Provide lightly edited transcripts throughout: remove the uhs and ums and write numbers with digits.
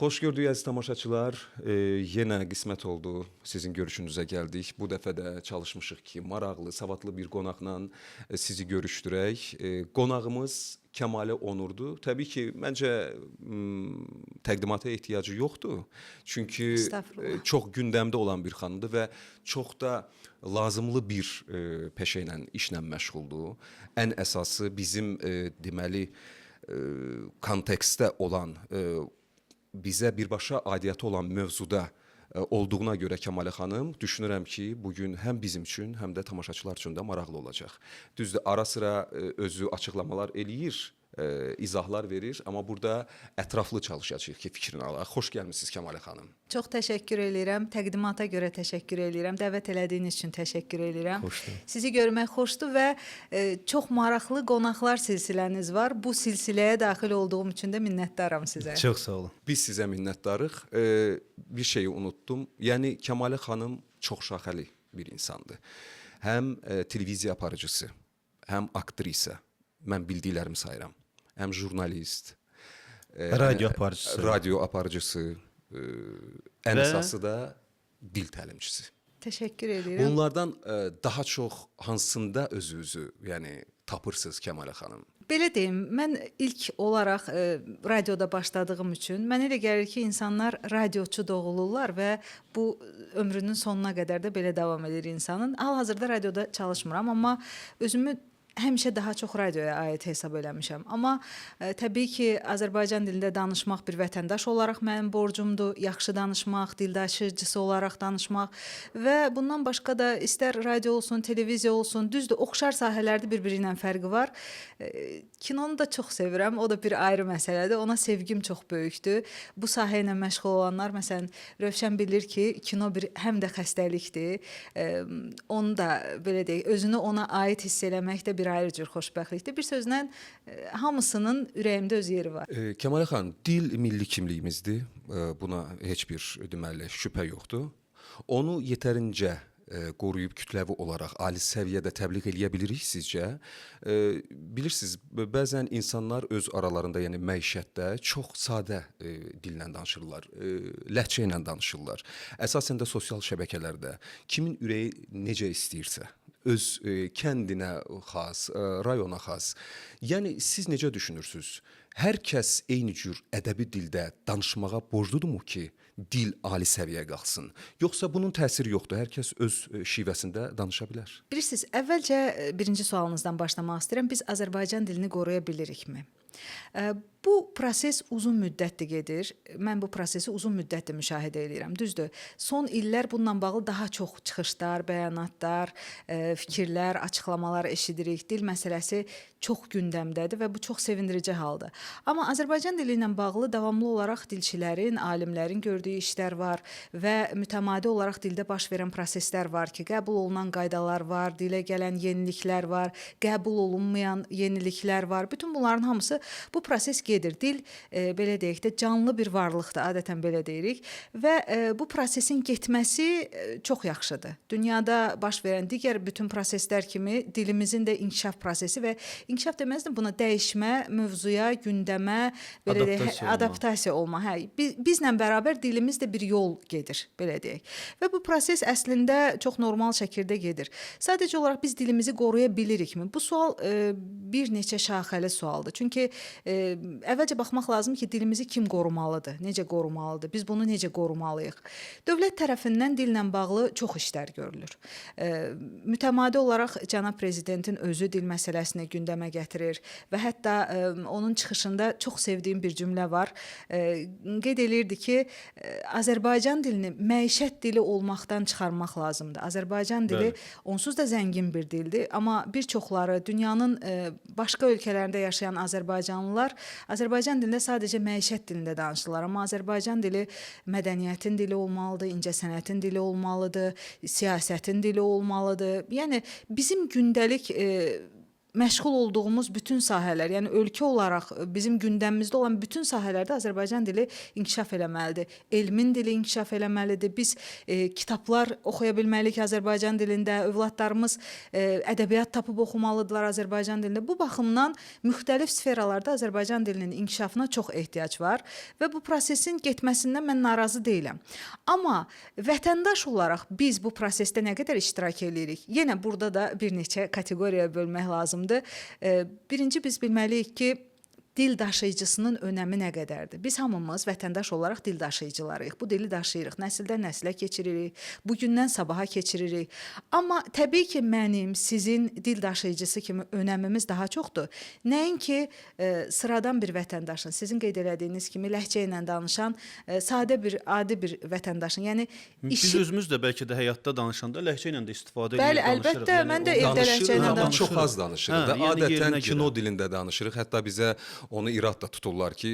Xoş gördük, əziz tamaşaçılar. Yenə qismət oldu, sizin görüşünüzə gəldik. Bu dəfə də çalışmışıq ki, maraqlı, savadlı bir qonaqla sizi görüşdürək. Qonağımız Kəmalə Onurdur. Təbii ki, məncə təqdimata ehtiyacı yoxdur. Çünki çox gündəmdə olan bir xanımdır və çox da lazımlı bir peşə ilə, işlə məşğuldur. Ən əsası bizim deməli kontekstdə olan, bizə birbaşa aidiyyatı olan mövzuda olduğuna görə Kəmalə xanım, düşünürəm ki, bu gün həm bizim üçün, həm də tamaşaçılar üçün də maraqlı olacaq. Düzdür, ara sıra özü açıqlamalar eləyir, izahlar verir, amma burada ətraflı çalışacağıq ki, fikrini alaq. Xoş gəlmisiniz, Kəmalə xanım. Çox təşəkkür eləyirəm. Təqdimata görə təşəkkür eləyirəm. Dəvət elədiyiniz üçün təşəkkür eləyirəm. Xoşdur. Sizi görmək xoşdur və çox maraqlı qonaqlar silsiləniz var. Bu silsiləyə daxil olduğum üçün də minnətdaram sizə. Çox sağ olun. Biz sizə minnətdarıq. Bir şeyi unutdum. Yəni Kəmalə xanım çox şaxəli bir insandır. Həm televiziya aparıcısı, həm aktrisa. Mən bildiklərimi sayıram. Həm jurnalist, radio aparıcısı. Radio aparıcısı, ən əsası da dil təlimçisi. Təşəkkür edirəm. Bunlardan daha çox hansında özünüzü, yəni tapırsınız, Kəmalə xanım? Belə deyim, mən ilk olaraq radioda başladığım üçün mənə elə gəlir ki, insanlar radioçu doğulurlar və bu ömrünün sonuna qədər də belə davam edir insanın. Hal-hazırda radioda çalışmıram, amma özümü həmişə daha çox radioya aid hesab eləmişəm. Amma təbii ki, Azərbaycan dilində danışmaq bir vətəndaş olaraq mənim borcumdur. Yaxşı danışmaq, dildaşıyıcısı olaraq danışmaq və bundan başqa da istər radio olsun, televiziya olsun, düzdür, oxşar sahələrdə bir-biri ilə fərqi var. Kinonu da çox sevirəm. O da bir ayrı məsələdir. Ona sevgim çox böyükdür. Bu sahə ilə məşğul olanlar, məsələn, Rövşən bilir ki, kino bir həm də xəstəlikdir. Onu da belə deyək, özünü ona aid hiss eləmək də bir ayrı cür xoşbəxtlikdir. Bir sözlə, hamısının ürəyimdə öz yeri var. Kəmalə xanım, dil milli kimliyimizdir. Buna heç bir deməli şübhə yoxdur. Onu yetərincə qoruyub kütləvi olaraq ali səviyyədə təbliğ eləyə bilirik sizcə? Bilirsiniz, bəzən insanlar öz aralarında, yəni məişətdə çox sadə dillə danışırlar, ləhcə ilə danışırlar. Əsasən də sosial şəbəkələrdə kimin ürəyi necə istəyirsə, öz kəndinə xas, rayona xas. Yəni siz necə düşünürsünüz? Hər kəs eyni cür ədəbi dildə danışmağa borcludurmu ki, dil ali səviyyəyə qalxsın? Yoxsa bunun təsiri yoxdur? Hər kəs öz şivəsində danışa bilər. Bilirsiniz, əvvəlcə birinci sualınızdan başlamaq istəyirəm. Biz Azərbaycan dilini qoruya bilirikmi? Bu proses uzun müddətdir gedir. Mən bu prosesi uzun müddətdir müşahidə edirəm. Düzdür, son illər bununla bağlı daha çox çıxışlar, bəyanatlar, fikirlər, açıqlamalar eşidirik. Dil məsələsi çox gündəmdədir və bu çox sevindirici haldır. Amma Azərbaycan dili ilə bağlı davamlı olaraq dilçilərin, alimlərin gördüyü işlər var və mütəmadi olaraq dildə baş verən proseslər var ki, qəbul olunan qaydalar var, dilə gələn yeniliklər var, qəbul olunmayan yeniliklər var. Bütün bunların hamısı bu proses gedir. Dil belə deyək də canlı bir varlıqdır, adətən belə deyirik və bu prosesin getməsi çox yaxşıdır. Dünyada baş verən digər bütün proseslər kimi dilimizin də inkişaf prosesi və inkişaf deməzdim, buna dəyişmə, mövzuya, gündəmə, belə deyək, adaptasiya olma. Hə, bizlə bərabər dilimiz də bir yol gedir, belə deyək. Və bu proses əslində çox normal şəkildə gedir. Sadəcə olaraq biz dilimizi qoruya bilirikmi? Bu sual bir neçə şaxəli sualdır. Çünki əvvəlcə baxmaq lazım ki, dilimizi kim qorumalıdır, necə qorumalıdır, biz bunu necə qorumalıyıq? Dövlət tərəfindən dillə bağlı çox işlər görülür. Mütəmadi olaraq cənab prezidentin özü dil məsələsini gündəmə gətirir və hətta onun çıxışında çox sevdiyim bir cümlə var. Qeyd eləyirdi ki, Azərbaycan dilini məişət dili olmaqdan çıxarmaq lazımdır. Azərbaycan dili onsuz da zəngin bir dildir, amma bir çoxları dünyanın başqa ölkələrində yaşayan azərbaycanlılar Azərbaycan dilində sadəcə məişət dilində danışırlar, amma Azərbaycan dili mədəniyyətin dili olmalıdır, incəsənətin dili olmalıdır, siyasətin dili olmalıdır. Yəni bizim gündəlik məşğul olduğumuz bütün sahələr, yəni ölkə olaraq bizim gündəmimizdə olan bütün sahələrdə Azərbaycan dili inkişaf eləməlidir. Elmin dili inkişaf eləməlidir. Biz kitablar oxuya bilməliyik Azərbaycan dilində, övladlarımız ədəbiyyat tapıb oxumalıdırlar Azərbaycan dilində. Bu baxımdan müxtəlif sferalarda Azərbaycan dilinin inkişafına çox ehtiyac var və bu prosesin getməsindən mən narazı deyiləm. Amma vətəndaş olaraq biz bu prosesdə nə qədər iştirak eləyirik? Yenə burada da bir neçə kateqoriyaya bölmək lazımdır. Birinci, biz bilməliyik ki, dil daşıyıcısının önəmi nə qədərdir? Biz hamımız vətəndaş olaraq dil daşıyıcılarıyıq. Bu dili daşıyırıq, nəsildən nəslə keçiririk, bugündən sabaha keçiririk. Amma təbii ki, mənim, sizin dil daşıyıcısı kimi önəmimiz daha çoxdur. Nəinki sıradan bir vətəndaşın, sizin qeyd elədiyiniz kimi ləhcə ilə danışan sadə bir, adi bir vətəndaşın. Yəni Biz özümüz də bəlkə də həyatda danışanda ləhcə ilə də istifadə Bəli, edirik, danışırıq. əlbəttə, mən də evdə ləhcə ilə amma çox az danışırıq Hə, da. yəni Adətən yerinə kino görə. dilində danışırıq. Hətta bizə onu irad da tuturlar ki,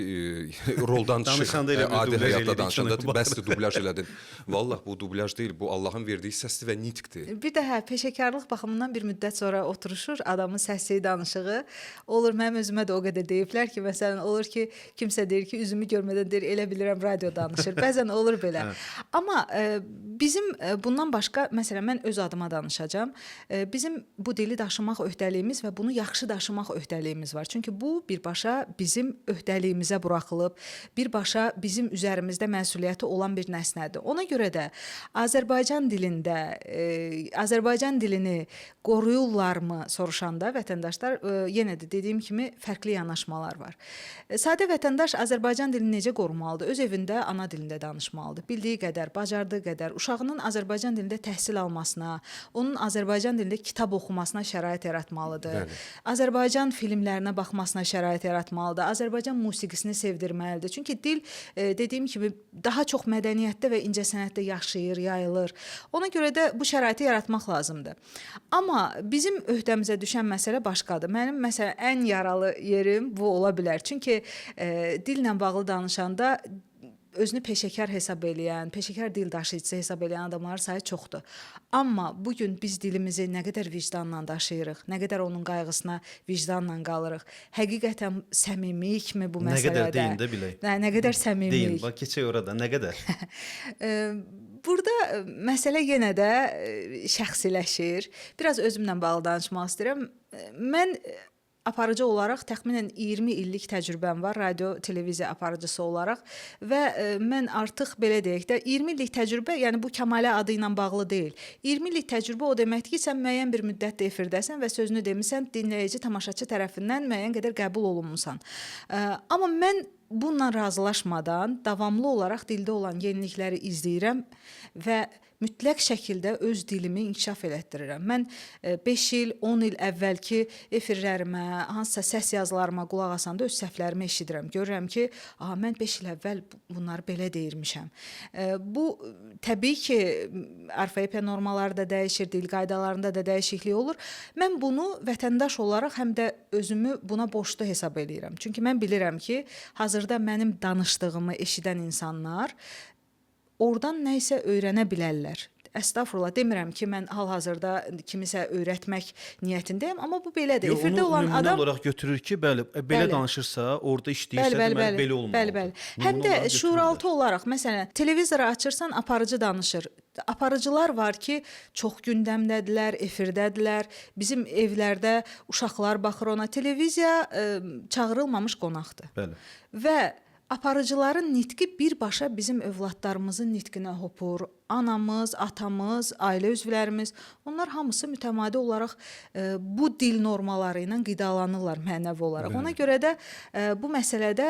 roldan çıx, Danışanda elə bir adi dublyaj həyatda elədik, danışanda kino bəsdir dublyaj elədin. Vallah bu dublyaj deyil, bu Allahın verdiyi səsdir və nitqdir. Bir də hə, peşəkarlıq baxımından bir müddət sonra oturuşur adamın səsi, danışığı. Olur, mənim özümə də o qədər deyiblər ki, məsələn, olur ki, kimsə deyir ki, üzümü görmədən deyir, elə bilirəm radio danışır. Bəzən olur belə. Amma bizim bundan başqa, məsələn, mən öz adıma danışacağam. Bizim bu dili daşımaq öhdəliyimiz və bunu yaxşı daşımaq öhdəliyimiz var. Çünki bu birbaşa bizim öhdəliyimizə buraxılıb, birbaşa bizim üzərimizdə məsuliyyəti olan bir nəsnədir. Ona görə də Azərbaycan dilində Azərbaycan dilini qoruyurlarmı soruşanda vətəndaşlar yenə də dediyim kimi fərqli yanaşmalar var. Sadə vətəndaş Azərbaycan dilini necə qorumalıdır? Öz evində ana dilində danışmalıdır. Bildiyi qədər, bacardığı qədər uşağının Azərbaycan dilində təhsil almasına, onun Azərbaycan dilində kitab oxumasına şərait yaratmalıdır. Bəli. Azərbaycan filmlərinə baxmasına şərait yaratmalıdır. Azərbaycan musiqisini sevdirməlidir. Çünki dil dediyim kimi daha çox mədəniyyətdə və incəsənətdə yaşayır, yayılır. Ona görə də bu şəraiti yaratmaq lazımdır. Amma bizim öhdəmizə düşən məsələ başqadır. Mənim məsələn ən yaralı yerim bu ola bilər. Çünki dillə bağlı danışanda özünü peşəkar hesab eləyən, peşəkar dil daşıyıcısı hesab eləyən adamların sayı çoxdur. Amma bu gün biz dilimizi nə qədər vicdanla daşıyırıq, nə qədər onun qayğısına vicdanla qalırıq. Həqiqətən səmimiyikmi bu Nə məsələdə? qədər deyin də bilək. Nə qədər səmimiyik? Deyin, bax keçək orada nə qədər? Burada məsələ yenə də şəxsiləşir. Biraz özümlə bağlı danışmaq istəyirəm. Mən aparıcı olaraq təxminən 20 illik təcrübəm var radio, televiziya aparıcısı olaraq və mən artıq belə deyək də 20 illik təcrübə, yəni bu Kəmalə adı ilə bağlı deyil. 20 illik təcrübə o deməkdir ki, sən müəyyən bir müddətdə efirdəsən və sözünü demisən, dinləyici, tamaşaçı tərəfindən müəyyən qədər qəbul olunmusan. Amma mən bununla razılaşmadan davamlı olaraq dildə olan yenilikləri izləyirəm və mütləq şəkildə öz dilimi inkişaf elətdirirəm. Mən 5 il, 10 il əvvəlki efirlərimə, hansısa səs yazılarıma qulaq asanda öz səhvlərimi eşidirəm. Görürəm ki, aha, mən 5 il əvvəl bunları belə deyirmişəm. Bu təbii ki, orfoepiya normaları da dəyişir, dil qaydalarında da dəyişiklik olur. Mən bunu vətəndaş olaraq həm də özümü buna borclu hesab eləyirəm. Çünki mən bilirəm ki, hazırda mənim danışdığımı eşidən insanlar oradan nə isə öyrənə bilərlər. Əstəğfurullah, demirəm ki, mən hal-hazırda kimisə öyrətmək niyyətindəyəm, amma bu belədir. Yox, Efirdə onu olan nümunə adam olaraq götürür ki, bəli, belə Bəli. danışırsa, orada işləyirsə, Bəli, bəli, deməli bəli. belə olmalıdır. Bəli, bəli. Həm Nümunə də olaraq götürürlər. şuuraltı olaraq, məsələn, televizoru açırsan, aparıcı danışır. Aparıcılar var ki, çox gündəmdədirlər, efirdədirlər. Bizim evlərdə uşaqlar baxır ona. Televiziya çağırılmamış qonaqdır. Bəli. Və aparıcıların nitqi birbaşa bizim övladlarımızın nitqinə hopur. Anamız, atamız, ailə üzvlərimiz, onlar hamısı mütəmadi olaraq bu dil normaları ilə qidalanırlar mənəvi olaraq. Ona görə də bu məsələdə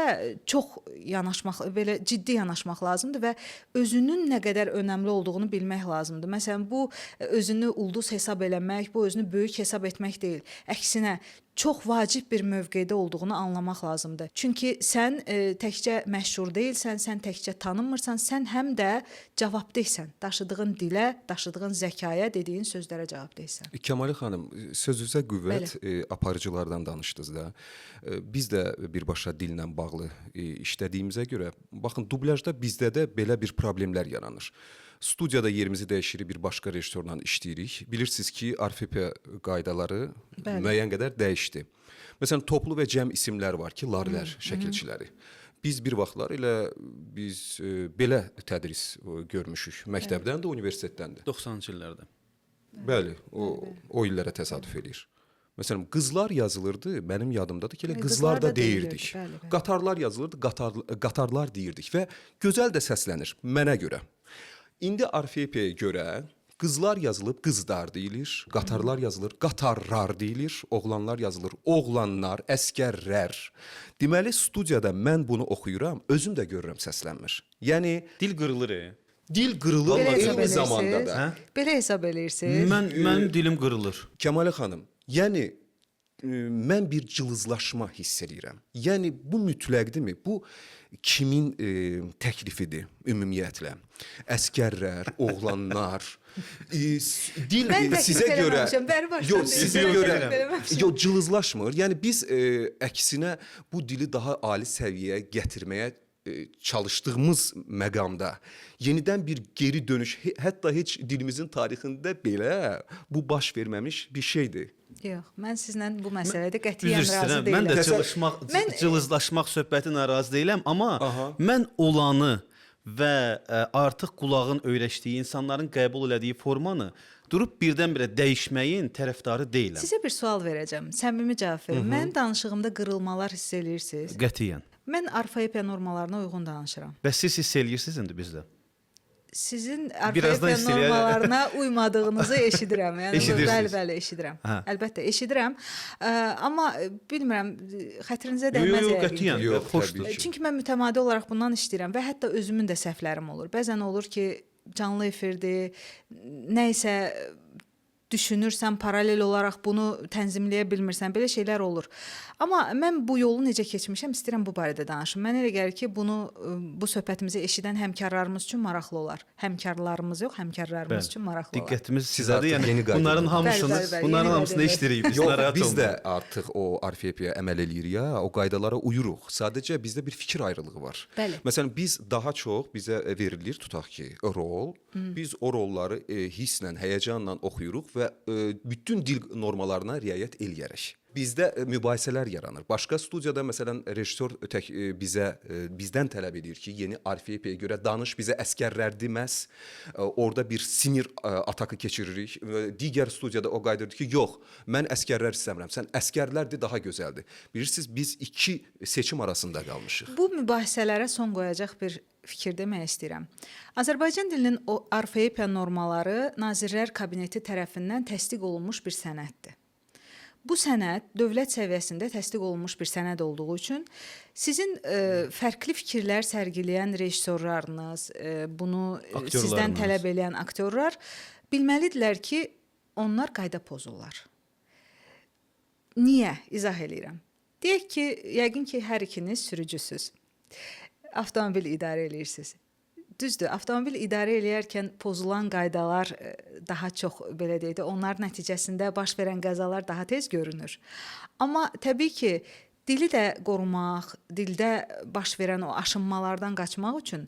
çox yanaşmaq, belə ciddi yanaşmaq lazımdır və özünün nə qədər önəmli olduğunu bilmək lazımdır. Məsələn, bu özünü ulduz hesab eləmək, bu özünü böyük hesab etmək deyil. Əksinə, çox vacib bir mövqedə olduğunu anlamaq lazımdır. Çünki sən təkcə məşhur deyilsən, sən təkcə tanınmırsan, sən həm də cavabdehsən. cavabdehsən. Daşıdığın dilə, daşıdığın zəkaya, dediyin sözlərə cavabdehsən. Kəmalə xanım, sözünüzə qüvvət, aparıcılardan danışdınız da. Biz də birbaşa dillə bağlı işlədiyimizə görə, baxın, dublyajda bizdə də belə bir problemlər yaranır. Studiyada yerimizi dəyişirik, bir başqa rejissorla işləyirik. Bilirsiniz ki, orfoepiya qaydaları müəyyən qədər dəyişdi. Məsələn, toplu və cəm isimlər var ki, larlər, şəkilçiləri. Biz bir vaxtlar elə biz belə tədris görmüşük məktəbdən də, universitetdən də. 90-cı illərdə. Bəli, o illərə təsadüf eləyir. Məsələn, qızlar yazılırdı, mənim yadımdadır ki, elə qızlar da deyirdik. Bəli, bəli. Qatarlar yazılırdı, qatarlar deyirdik və gözəl də səslənir mənə görə. İndi orfoepiyaya görə qızlar yazılıb qızdar deyilir, qatarlar yazılır, qatarlar deyilir, oğlanlar yazılır, oğlanlar, əskərlər. Deməli studiyada mən bunu oxuyuram, özüm də görürəm səslənmir. Yəni dil qırılır. Dil qırılır eyni zamanda da. Hə? Belə hesab eləyirsiniz? Mənim dilim qırılır. Kəmalə xanım, yəni mən bir cılızlaşma hiss eləyirəm. Yəni bu mütləqdirmi? Bu kimin təklifidir ümumiyyətlə? Əskərlər, oğlanlar, dil sizə görə yox, sizə görə yox, cılızlaşmır. Yəni biz əksinə bu dili daha ali səviyyəyə gətirməyə çalışdığımız məqamda yenidən bir geri dönüş, hətta heç dilimizin tarixində belə bu baş verməmiş bir şeydir. Yox, mən sizlə bu məsələdə qətiyyən razı deyiləm. Mən də cılızlaşmaq söhbətinə razı deyiləm, amma mən olanı və artıq qulağın öyrəşdiyi, insanların qəbul elədiyi formanı durub birdən-birə dəyişməyin tərəfdarı deyiləm. Sizə bir sual verəcəm, səmimi cavab verin. Mənim danışığımda qırılmalar hiss eləyirsiniz? Qətiyyən. Mən orfoepiya normalarına uyğun danışıram. Və siz hiss eləyirsiniz indi bizdə? Sizin orfoepiya normalarına uymadığınızı eşidirəm. Yəni bəli, bəli, eşidirəm. Hə. Əlbəttə eşidirəm. Amma bilmirəm, xətrinizə dəyməz yəqin. Yox, qətiyyən. Yox, xoşdur. Çünki mən mütəmadi olaraq bundan işləyirəm və hətta özümün də səhvlərim olur. Bəzən olur ki, canlı efirdir, nə isə düşünürsən, paralel olaraq bunu tənzimləyə bilmirsən, belə şeylər olur. Amma mən bu yolu necə keçmişəm, istəyirəm bu barədə danışım. Mənə elə gəlir ki, bunu bu söhbətimizi eşidən həmkarlarımız üçün maraqlı olar. Həmkarlarımız yox, həmkarlarımız üçün maraqlı olar. Diqqətimiz sizdədir. Yəni bunların hamısını, bunların hamısını eşidirik biz. Yox, biz də artıq o orfoepiyaya əməl eləyirik ya, o qaydalara uyuruq. Sadəcə bizdə bir fikir ayrılığı var. Bəli. Məsələn, biz daha çox bizə verilir, tutaq ki, rol. Biz o rolları hisslə, həyəcanla oxuyuruq və bütün dil normalarına riayət eləyərək. Bizdə mübahisələr yaranır. Başqa studiyada məsələn rejissor tək bizə bizdən tələb edir ki, yeni orfoepiyaya görə danış, bizə əskərlər deməz. Orada bir sinir atakı keçiririk. Digər studiyada o qayıdırdı ki, yox, mən əskərlər istəmirəm. Sən əskərlərdir, daha gözəldir. Bilirsiniz, biz iki seçim arasında qalmışıq. Bu mübahisələrə son qoyacaq bir fikir demək istəyirəm. Azərbaycan dilinin o orfoepiya normaları Nazirlər Kabineti tərəfindən təsdiq olunmuş bir sənəddir. Bu sənəd dövlət səviyyəsində təsdiq olunmuş bir sənəd olduğu üçün sizin fərqli fikirlər sərgiləyən rejissorlarınız, bunu sizdən tələb eləyən aktyorlar bilməlidirlər ki, onlar qayda pozurlar. Niyə? İzah eləyirəm. Deyək ki, yəqin ki, hər ikiniz sürücüsüz. Avtomobil idarə eləyirsiniz. Düzdür, avtomobil idarə eləyərkən pozulan qaydalar daha çox, belə deyək də, onların nəticəsində baş verən qəzalar daha tez görünür. Amma təbii ki, dili də qorumaq, dildə baş verən o aşınmalardan qaçmaq üçün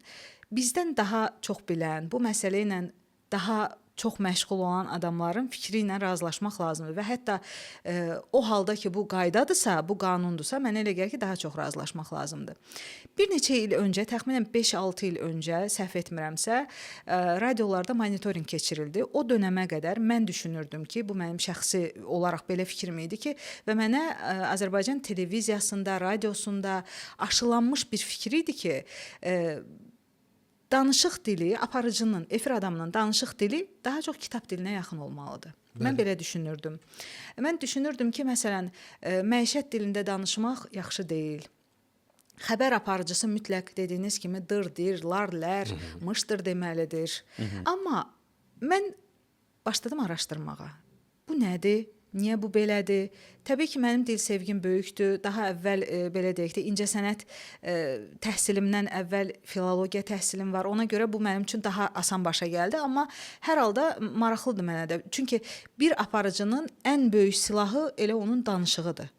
bizdən daha çox bilən, bu məsələ ilə daha çox məşğul olan adamların fikri ilə razılaşmaq lazımdır və hətta o halda ki, bu qaydadırsa, bu qanundursa, mənə elə gəlir ki, daha çox razılaşmaq lazımdır. Bir neçə il öncə, təxminən 5-6 il öncə, səhv etmirəmsə, radiolarda monitorinq keçirildi. O dönəmə qədər mən düşünürdüm ki, bu mənim şəxsi olaraq belə fikrim idi ki, və mənə Azərbaycan televiziyasında, radiosunda aşılanmış bir fikir idi ki, danışıq dili, aparıcının, efir adamının danışıq dili daha çox kitab dilinə yaxın olmalıdır. Bəli. Mən belə düşünürdüm. Mən düşünürdüm ki, məsələn, məişət dilində danışmaq yaxşı deyil. Xəbər aparıcısı mütləq dediyiniz kimi dır, dir, lar, lər, mışdır deməlidir. Amma mən başladım araşdırmağa. Bu nədir? Niyə bu belədir? Təbii ki, mənim dil sevgim böyükdür. Daha əvvəl belə deyək də, incəsənət təhsilimdən əvvəl filologiya təhsilim var. Ona görə bu mənim üçün daha asan başa gəldi, amma hər halda maraqlıdır mənə də. Çünki bir aparıcının ən böyük silahı elə onun danışığıdır.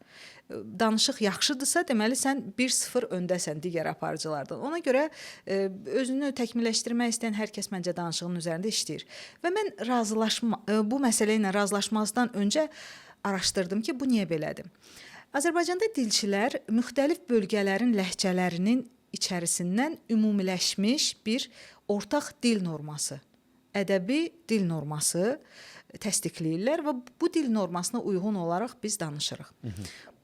Danışıq yaxşıdırsa, deməli sən 1-0 öndəsən digər aparıcılardan. Ona görə özünü təkmilləşdirmək istəyən hər kəs məncə danışığının üzərində işləyir. Və mən bu məsələ ilə razılaşmazdan öncə araşdırdım ki, bu niyə belədir? Azərbaycanda dilçilər müxtəlif bölgələrin ləhcələrinin içərisindən ümumiləşmiş bir ortaq dil norması, ədəbi dil norması təsdiqləyirlər və bu dil normasına uyğun olaraq biz danışırıq.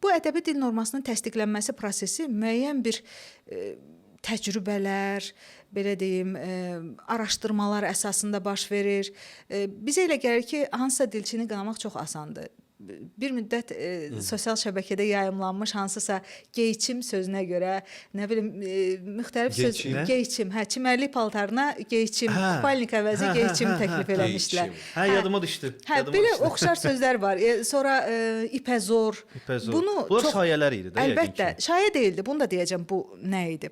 Bu ədəbi dil normasının təsdiqlənməsi prosesi müəyyən bir təcrübələr, belə deyim, araşdırmalar əsasında baş verir. Bizə elə gəlir ki, hansısa dilçini qınamaq çox asandır. Bir müddət sosial şəbəkədə yayımlanmış hansısa geyçim sözünə görə, nə bilim, müxtəlif söz geyçim, hə, çimərlik paltarına geyçim, kupalnik əvəzi geyçim təklif eləmişdilər. Hə, yadıma düşdü. Hə, belə oxşar sözlər var. Sonra ipəzor. Bunu bunlar çox şayələr idi də. Əlbəttə, şayə deyildi. Bunu da deyəcəm bu nə idi.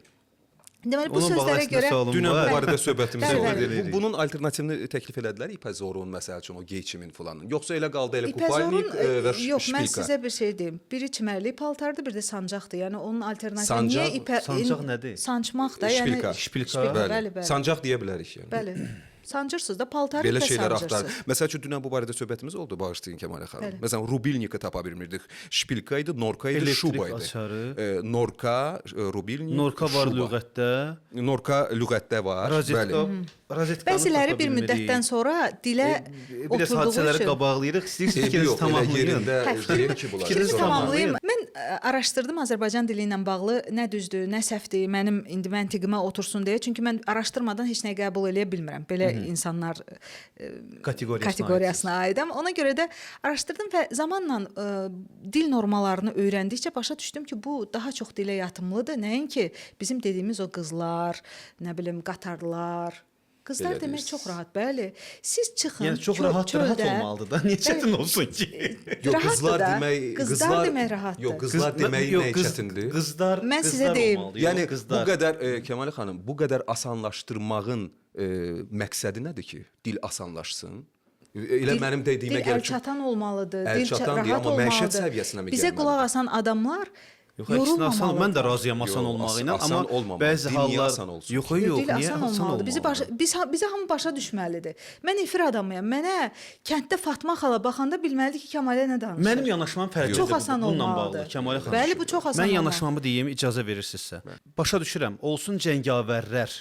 Deməli bu sözlərə görə dünən bu barədə söhbətimiz oldu. Bunun alternativini təklif elədilər ipəzorun məsəl üçün o geyçimin filanın. Yoxsa elə qaldı elə kupalnik və şpilka. Yox, mən sizə bir şey deyim. Biri çimərlik paltardır, bir də sancaqdır. Yəni onun alternativi niyə ipə sancaq nədir? Sancmaq da, yəni şpilka. Bəli, bəli. Sancaq deyə bilərik yəni. Bəli. Sancırsınız da, paltarı belə şeylər axtar. Məsəl üçün dünən bu barədə söhbətimiz oldu, bağışlayın Kəmalə xanım. Məsələn, rubilniki tapa bilmirdik. Şpilka idi, norka idi, şuba idi. Norka, rubilnik, norka var lüğətdə. Norka lüğətdə var. Bəli. Bəziləri bir müddətdən sonra dilə oturduğu üçün. Biraz hadisələri qabaqlayırıq. İstəyirsiniz fikrinizi tamamlayın. Fikrinizi tamamlayın. Mən araşdırdım Azərbaycan dili ilə bağlı nə düzdür, nə səhvdir, mənim indi məntiqimə otursun deyə. Çünki mən araşdırmadan heç nəyi qəbul eləyə bilmirəm. Belə insanlar kateqoriyasına aidəm. Ona görə də araşdırdım və zamanla dil normalarını öyrəndikcə başa düşdüm ki, bu daha çox dilə yatımlıdır. Nəinki bizim dediyimiz o qızlar, nə bilim, qatarlar. Qızlar demək çox rahat, bəli. Siz çıxın. Yəni çox rahat, rahat olmalıdır da. Niyə çətin olsun ki? Yox, qızlar demək, qızlar demək rahatdır. Yox, qızlar demək nə çətindir? Qızlar, mən sizə deyim. Yəni bu qədər Kəmalə xanım, bu qədər asanlaşdırmağın məqsədi nədir ki? Dil asanlaşsın. Elə mənim dediyimə gəlir. Dil əlçatan olmalıdır. Dil rahat olmalıdır. Məişət səviyyəsinə mi gəlməlidir? Bizə qulaq asan adamlar Yox, əksinə asan, mən də razıyam asan olmağı ilə, amma bəzi hallar yox, yox, niyə asan olmalıdır? Bizə hamı başa düşməlidir. Mən efir adamıyam. Mənə kənddə Fatma xala baxanda bilməlidir ki, Kəmalə nə danışır. Mənim yanaşmam fərqlidir. Çox asan bununla bağlı Kəmalə xanım. Bəli, bu çox asan. Mən yanaşmamı deyim, icazə verirsinizsə. Başa düşürəm, olsun cəngavərlər,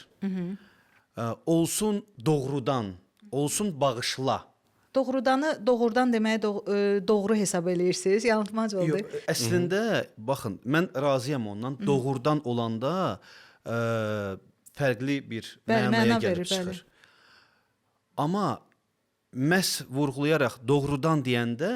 olsun doğrudan, olsun bağışla. Doğrudanı doğrudan deməyə doğru hesab eləyirsiniz. Yanıltmac oldu. Yox, əslində baxın, mən razıyam ondan. Doğrudan olanda fərqli bir mənaya gəlib çıxır. Amma məhz vurğulayaraq doğrudan deyəndə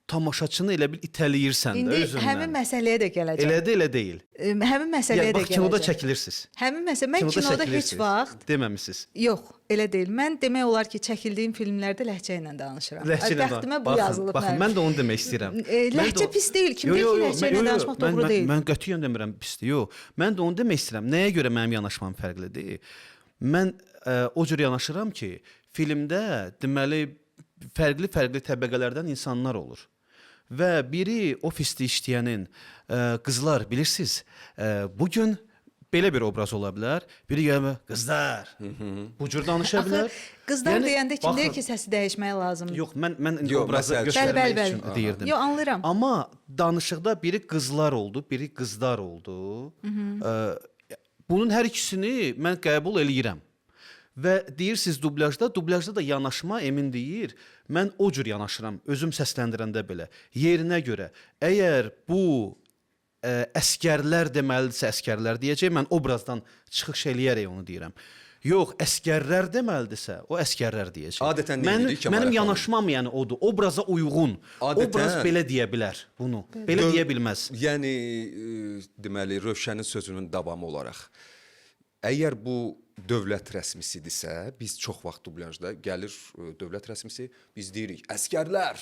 tamaşaçını elə bil itələyirsən də özündən. İndi həmin məsələyə də gələcəm. Elə də elə deyil. Həmin məsələyə də gələcəm. Bax, kinoda çəkilirsiniz. Həmin məsələ, mən kinoda heç vaxt deməmisiniz. Yox, elə deyil. Mən demək olar ki, çəkildiyim filmlərdə ləhcə ilə danışıram. Bəxtimə bu yazılıb. Baxın, mən də onu demək istəyirəm. Ləhcə pis deyil. Kim deyir ki, ləhcə ilə danışmaq doğru deyil? Mən qətiyyən demirəm pisdir. Yox. Mən də onu demək istəyirəm. Nəyə görə mənim yanaşmam fərqlidir? Mən o cür yanaşıram ki, filmdə deməli fərqli-fərqli təbəqələrdən insanlar olur. Və biri ofisdə işləyənin qızlar, bilirsiniz, bugün belə bir obraz ola bilər. Biri gəlir, qızlar, bu cür danışa bilər. Qızlar deyəndə kim deyir ki, səsi dəyişmək lazımdır? Yox, mən indi obrazı göstərmək üçün deyirdim. Yox, anlayıram. Amma danışıqda biri qızlar oldu, biri qızlar oldu. Bunun hər ikisini mən qəbul eləyirəm. Və deyirsiniz dublyajda, dublyajda da yanaşma Emin deyir, mən o cür yanaşıram, özüm səsləndirəndə belə. Yerinə görə, əgər bu əskərlər deməlidirsə, əskərlər deyəcək, mən obrazdan çıxış eləyərək onu deyirəm. Yox, əskərlər deməlidirsə, o əskərlər deyəcək. Adətən nə edirik? Mənim yanaşmam yəni odur, obraza uyğun. Obraz belə deyə bilər bunu, belə deyə bilməz. Yəni, deməli, Rövşənin sözünün davamı olaraq, əgər bu dövlət rəsmisidirsə, biz çox vaxt dublyajda gəlir dövlət rəsmisi, biz deyirik əsgərlər.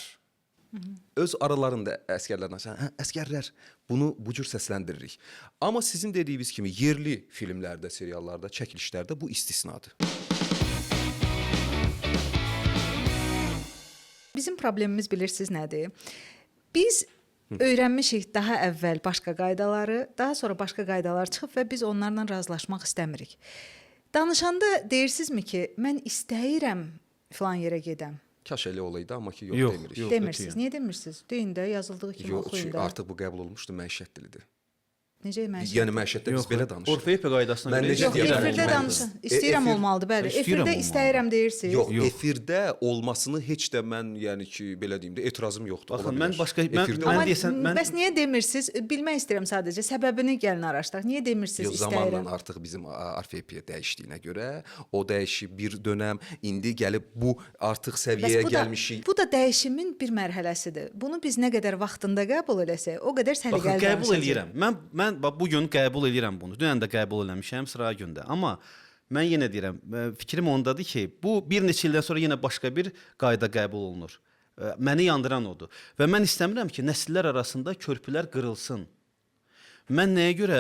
Öz aralarında əsgərlərdən hə, əsgərlər bunu bu cür səsləndiririk. Amma sizin dediyiniz kimi yerli filmlərdə, seriallarda, çəkilişlərdə bu istisnadır. Bizim problemimiz bilirsiniz nədir? Biz öyrənmişik daha əvvəl başqa qaydaları, daha sonra başqa qaydalar çıxıb və biz onlarla razılaşmaq istəmirik. Danışanda deyirsinizmi ki, mən istəyirəm filan yerə gedəm? Kaş elə olaydı, amma ki yox, Yox, demirik. yox. Demirsiniz. qətiyyən. Niyə demirsiniz? Deyin də yazıldığı kimi Yox, oxuyun çünki da. artıq bu qəbul olmuşdu, məişət dilidir. Necə məişət? Yəni məişətdə biz belə danışırıq. Orfeepe qaydasına Mən görə necə Yox, deyirəm istəyirəm efirdə olmalıdır. danışın. İstəyirəm olmalıdır, bəli. İstəyirəm Efirdə olmalıdır. istəyirəm deyirsiniz. Yox, Yox. efirdə olmasını heç də mən, yəni ki, belə deyim də etirazım yoxdur. Baxın, ola mən bilər. başqa- mən- Efirdə mən Amma olmasın. deyəsən- mən- bəs niyə demirsiniz? Bilmək istəyirəm sadəcə. Səbəbini gəlin araşdıraq. Niyə demirsiniz Yox, zamanla istəyirəm? artıq bizim orfepiya dəyişdiyinə görə o dəyişib bir dönəm, indi gəlib bu artıq səviyyəyə bu da, gəlmişik. bu da dəyişimin bir mərhələsidir. Bunu biz nə qədər vaxtında qəbul eləsək, o qədər Baxın, səliqəli qəbul danışacağıq. eləyirəm. Mən bax bu gün qəbul eləyirəm bunu. Dünən də qəbul eləmişəm, sıra gündə. Amma mən yenə deyirəm, fikrim ondadır ki, bu bir neçə ildən sonra yenə başqa bir qayda qəbul olunur. Məni yandıran odur. Və mən istəmirəm ki, nəsillər arasında körpülər qırılsın. Mən nəyə görə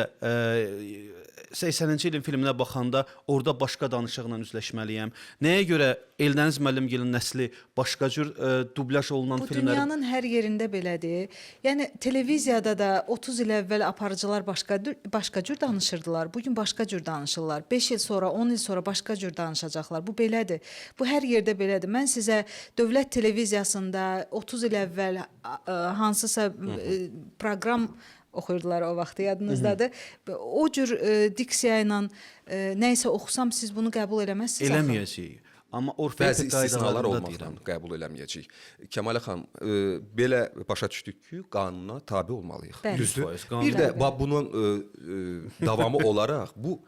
80-ci ilin filminə baxanda orada başqa danışıqla üzləşməliyəm? Nəyə görə Eldəniz müəllimgilin nəsli başqa cür dublyaj olunan Bu filmləri dünyanın hər yerində belədir. Yəni televiziyada da 30 il əvvəl aparıcılar başqa cür danışırdılar. Bu gün başqa cür danışırlar. 5 il sonra, 10 il sonra başqa cür danışacaqlar. Bu belədir. Bu hər yerdə belədir. Mən sizə dövlət televiziyasında 30 il əvvəl hansısa proqram oxuyurdular o vaxtı, yadınızdadır. O cür diksiya ilə nə isə oxusam siz bunu qəbul eləməzsiniz axı. eləməyəcəyik. Amma Orfeepe Bəzi istisnalar qaydalarında olmaqla deyirəm. qəbul eləməyəcəyik. Kəmalə xanım, belə başa düşdük ki, qanuna tabe olmalıyıq. Bəli. Düzdür? 100% qanuna. Bir də bax bunun davamı olaraq bu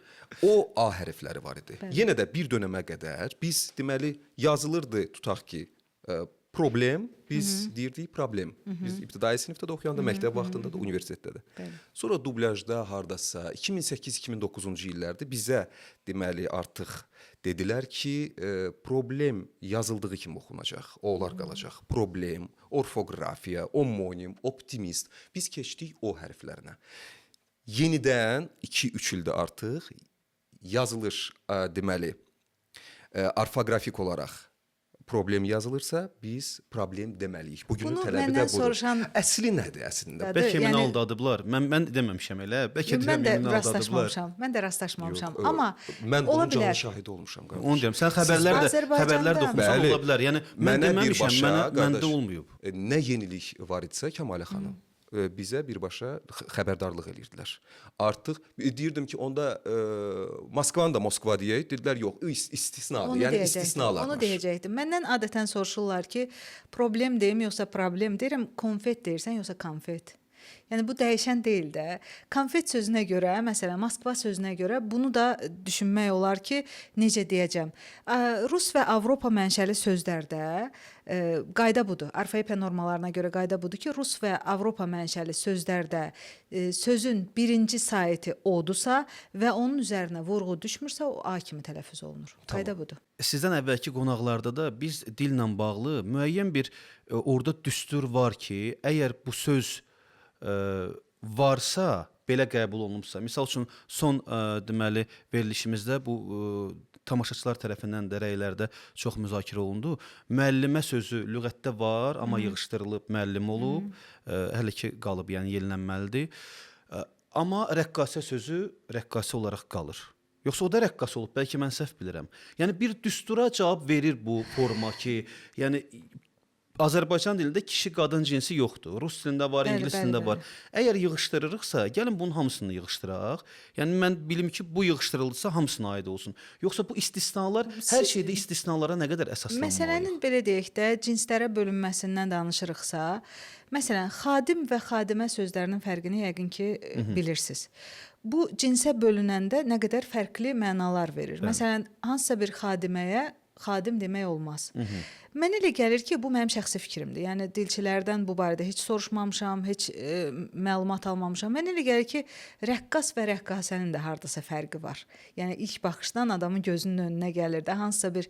o A hərfləri var idi. Bəli. Yenə də bir dönəmə qədər biz deməli yazılırdı tutaq ki, problem, biz deyirdik problem. Biz ibtidai sinifdə də oxuyanda, məktəb vaxtında da, universitetdə də. Bəli. Sonra dublyajda hardasa 2008-2009-cu illərdə bizə deməli artıq dedilər ki, problem yazıldığı kimi oxunacaq, onlar qalacaq. Problem, orfoqrafiya, omonim, optimist. Biz keçdik o hərflərinə. Yenidən 2-3 ildə artıq yazılır deməli orfoqrafik olaraq problem yazılırsa biz problem deməliyik. Bugünün Bunu tələbi də məndən budur. soruşan- Əsli nədir əslində? Bəlkə məni Yəni- aldadıblar. Mən deməmişəm elə. Bəlkə Mən də deyirəm məni aldadıblar. rastlaşmamışam. Mən də rastlaşmamışam. Yox, Amma mən ola bunun canlı bilər. şahidi olmuşam qardaş. Onu deyirəm. Sən xəbərlər də xəbərlər də oxumusan Bəli. ola bilər. Yəni mən Mənə deməmişəm, birbaşa, məndə qardaş, olmayıb. Nə yenilik var idisə Kəmalə xanım, bizə birbaşa xəbərdarlıq eləyirdilər. Artıq deyirdim ki, onda Moskvanı da Moskva deyək. Dedilər yox, istisnadır. Onu Yəni deyəcəkdim, istisnalar Onu var. deyəcəkdim. Məndən adətən soruşurlar ki, problem deyim yoxsa problem deyirəm, konfet deyirsən yoxsa konfet. Yəni bu dəyişən deyil də. Konfet sözünə görə, məsələn, Moskva sözünə görə bunu da düşünmək olar ki, necə deyəcəm. Rus və Avropa mənşəli sözlərdə qayda budur. Orfoepiya normalarına görə qayda budur ki, Rus və Avropa mənşəli sözlərdə sözün birinci saiti odursa və onun üzərinə vurğu düşmürsə, o A kimi tələffüz olunur. Qayda budur. Sizdən əvvəlki qonaqlarda da biz dillə bağlı müəyyən bir orada düstur var ki, əgər bu söz varsa, belə qəbul olunubsa, misal üçün son deməli verilişimizdə bu tamaşaçılar tərəfindən də rəylərdə çox müzakirə olundu. Müəllimə sözü lüğətdə var, amma yığışdırılıb müəllim olub, hələ ki qalıb, yəni yenilənməlidir. Amma rəqqasə sözü rəqqasə olaraq qalır. Yoxsa o da rəqqas olub, bəlkə mən səhv bilirəm. Yəni bir düstura cavab verir bu forma ki, yəni Azərbaycan dilində kişi qadın cinsi yoxdur. Rus dilində var, Bəli, ingilis bəli, dilində bəli. var. Əgər yığışdırırıqsa, gəlin bunun hamısını yığışdıraq. Yəni mən bilim ki, bu yığışdırıldısa hamısına aid olsun. Yoxsa bu istisnalar, hər şeydə istisnalara nə qədər əsaslanmalıyıq? Məsələnin belə deyək də cinslərə bölünməsindən danışırıqsa, məsələn, xadim və xadimə sözlərinin fərqini yəqin ki bilirsiniz. Bu cinsə bölünəndə nə qədər fərqli mənalar verir. Bəli. Məsələn, hansısa bir xadiməyə xadim demək olmaz. Mənə elə gəlir ki, bu mənim şəxsi fikrimdir. Yəni dilçilərdən bu barədə heç soruşmamışam, heç məlumat almamışam. Mənə elə gəlir ki, rəqqas və rəqqasənin də hardasa fərqi var. Yəni ilk baxışdan adamın gözünün önünə gəlir də hansısa bir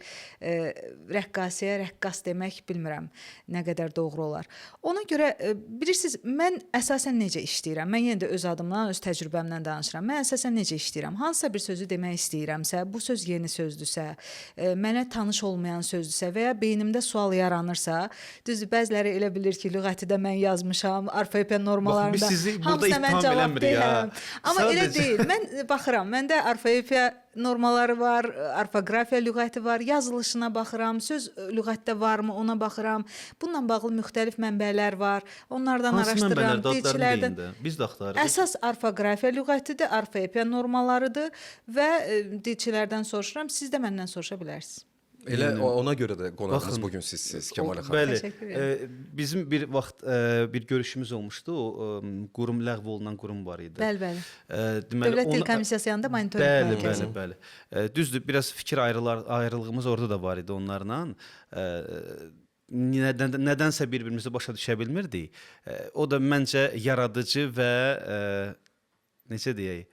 rəqqasəyə rəqqas demək bilmirəm nə qədər doğru olar. Ona görə bilirsiniz, mən əsasən necə işləyirəm? Mən yenə də öz adımdan, öz təcrübəmdən danışıram. Mən əsasən necə işləyirəm? Hansısa bir sözü demək istəyirəmsə, bu söz yeni sözdürsə, mənə tanış olmayan sözdürsə və ya beynimdə sual yaranırsa, düzdür, bəziləri elə bilir ki, lüğəti də mən yazmışam, orfoepiya normalarında. Baxın, biz sizi burada hamısına mən ittiham cavab eləmirik ha. deyiləm. Amma elə deyil. Mən baxıram, məndə orfoepiya normaları var, orfoqrafiya lüğəti var, yazılışına baxıram, söz lüğətdə varmı ona baxıram. Bununla bağlı müxtəlif mənbələr var. Onlardan Hansı araşdırıram, mənbələrdə adlarını dilçilərdən. deyin də. Biz də axtarırıq. Əsas orfoqrafiya lüğətidir, orfoepiya normalarıdır və dilçilərdən soruşuram. Siz də məndən soruşa bilərsiniz. Elə ona görə də qonağımız Baxın, bu gün sizsiz Kəmalə xanım. Bəli. Təşəkkür edirəm. Bizim bir vaxt bir görüşümüz olmuşdu. O qurum ləğv olunan qurum var idi. Bəli, bəli. Deməli Dövlət Dil Komissiyası yanında monitorinq Bəli, mərkəzi. bəli, bəli. Düzdür, biraz fikir ayrılığımız orada da var idi onlarla. Nədənsə bir-birimizi başa düşə bilmirdik. O da məncə yaradıcı və necə deyək?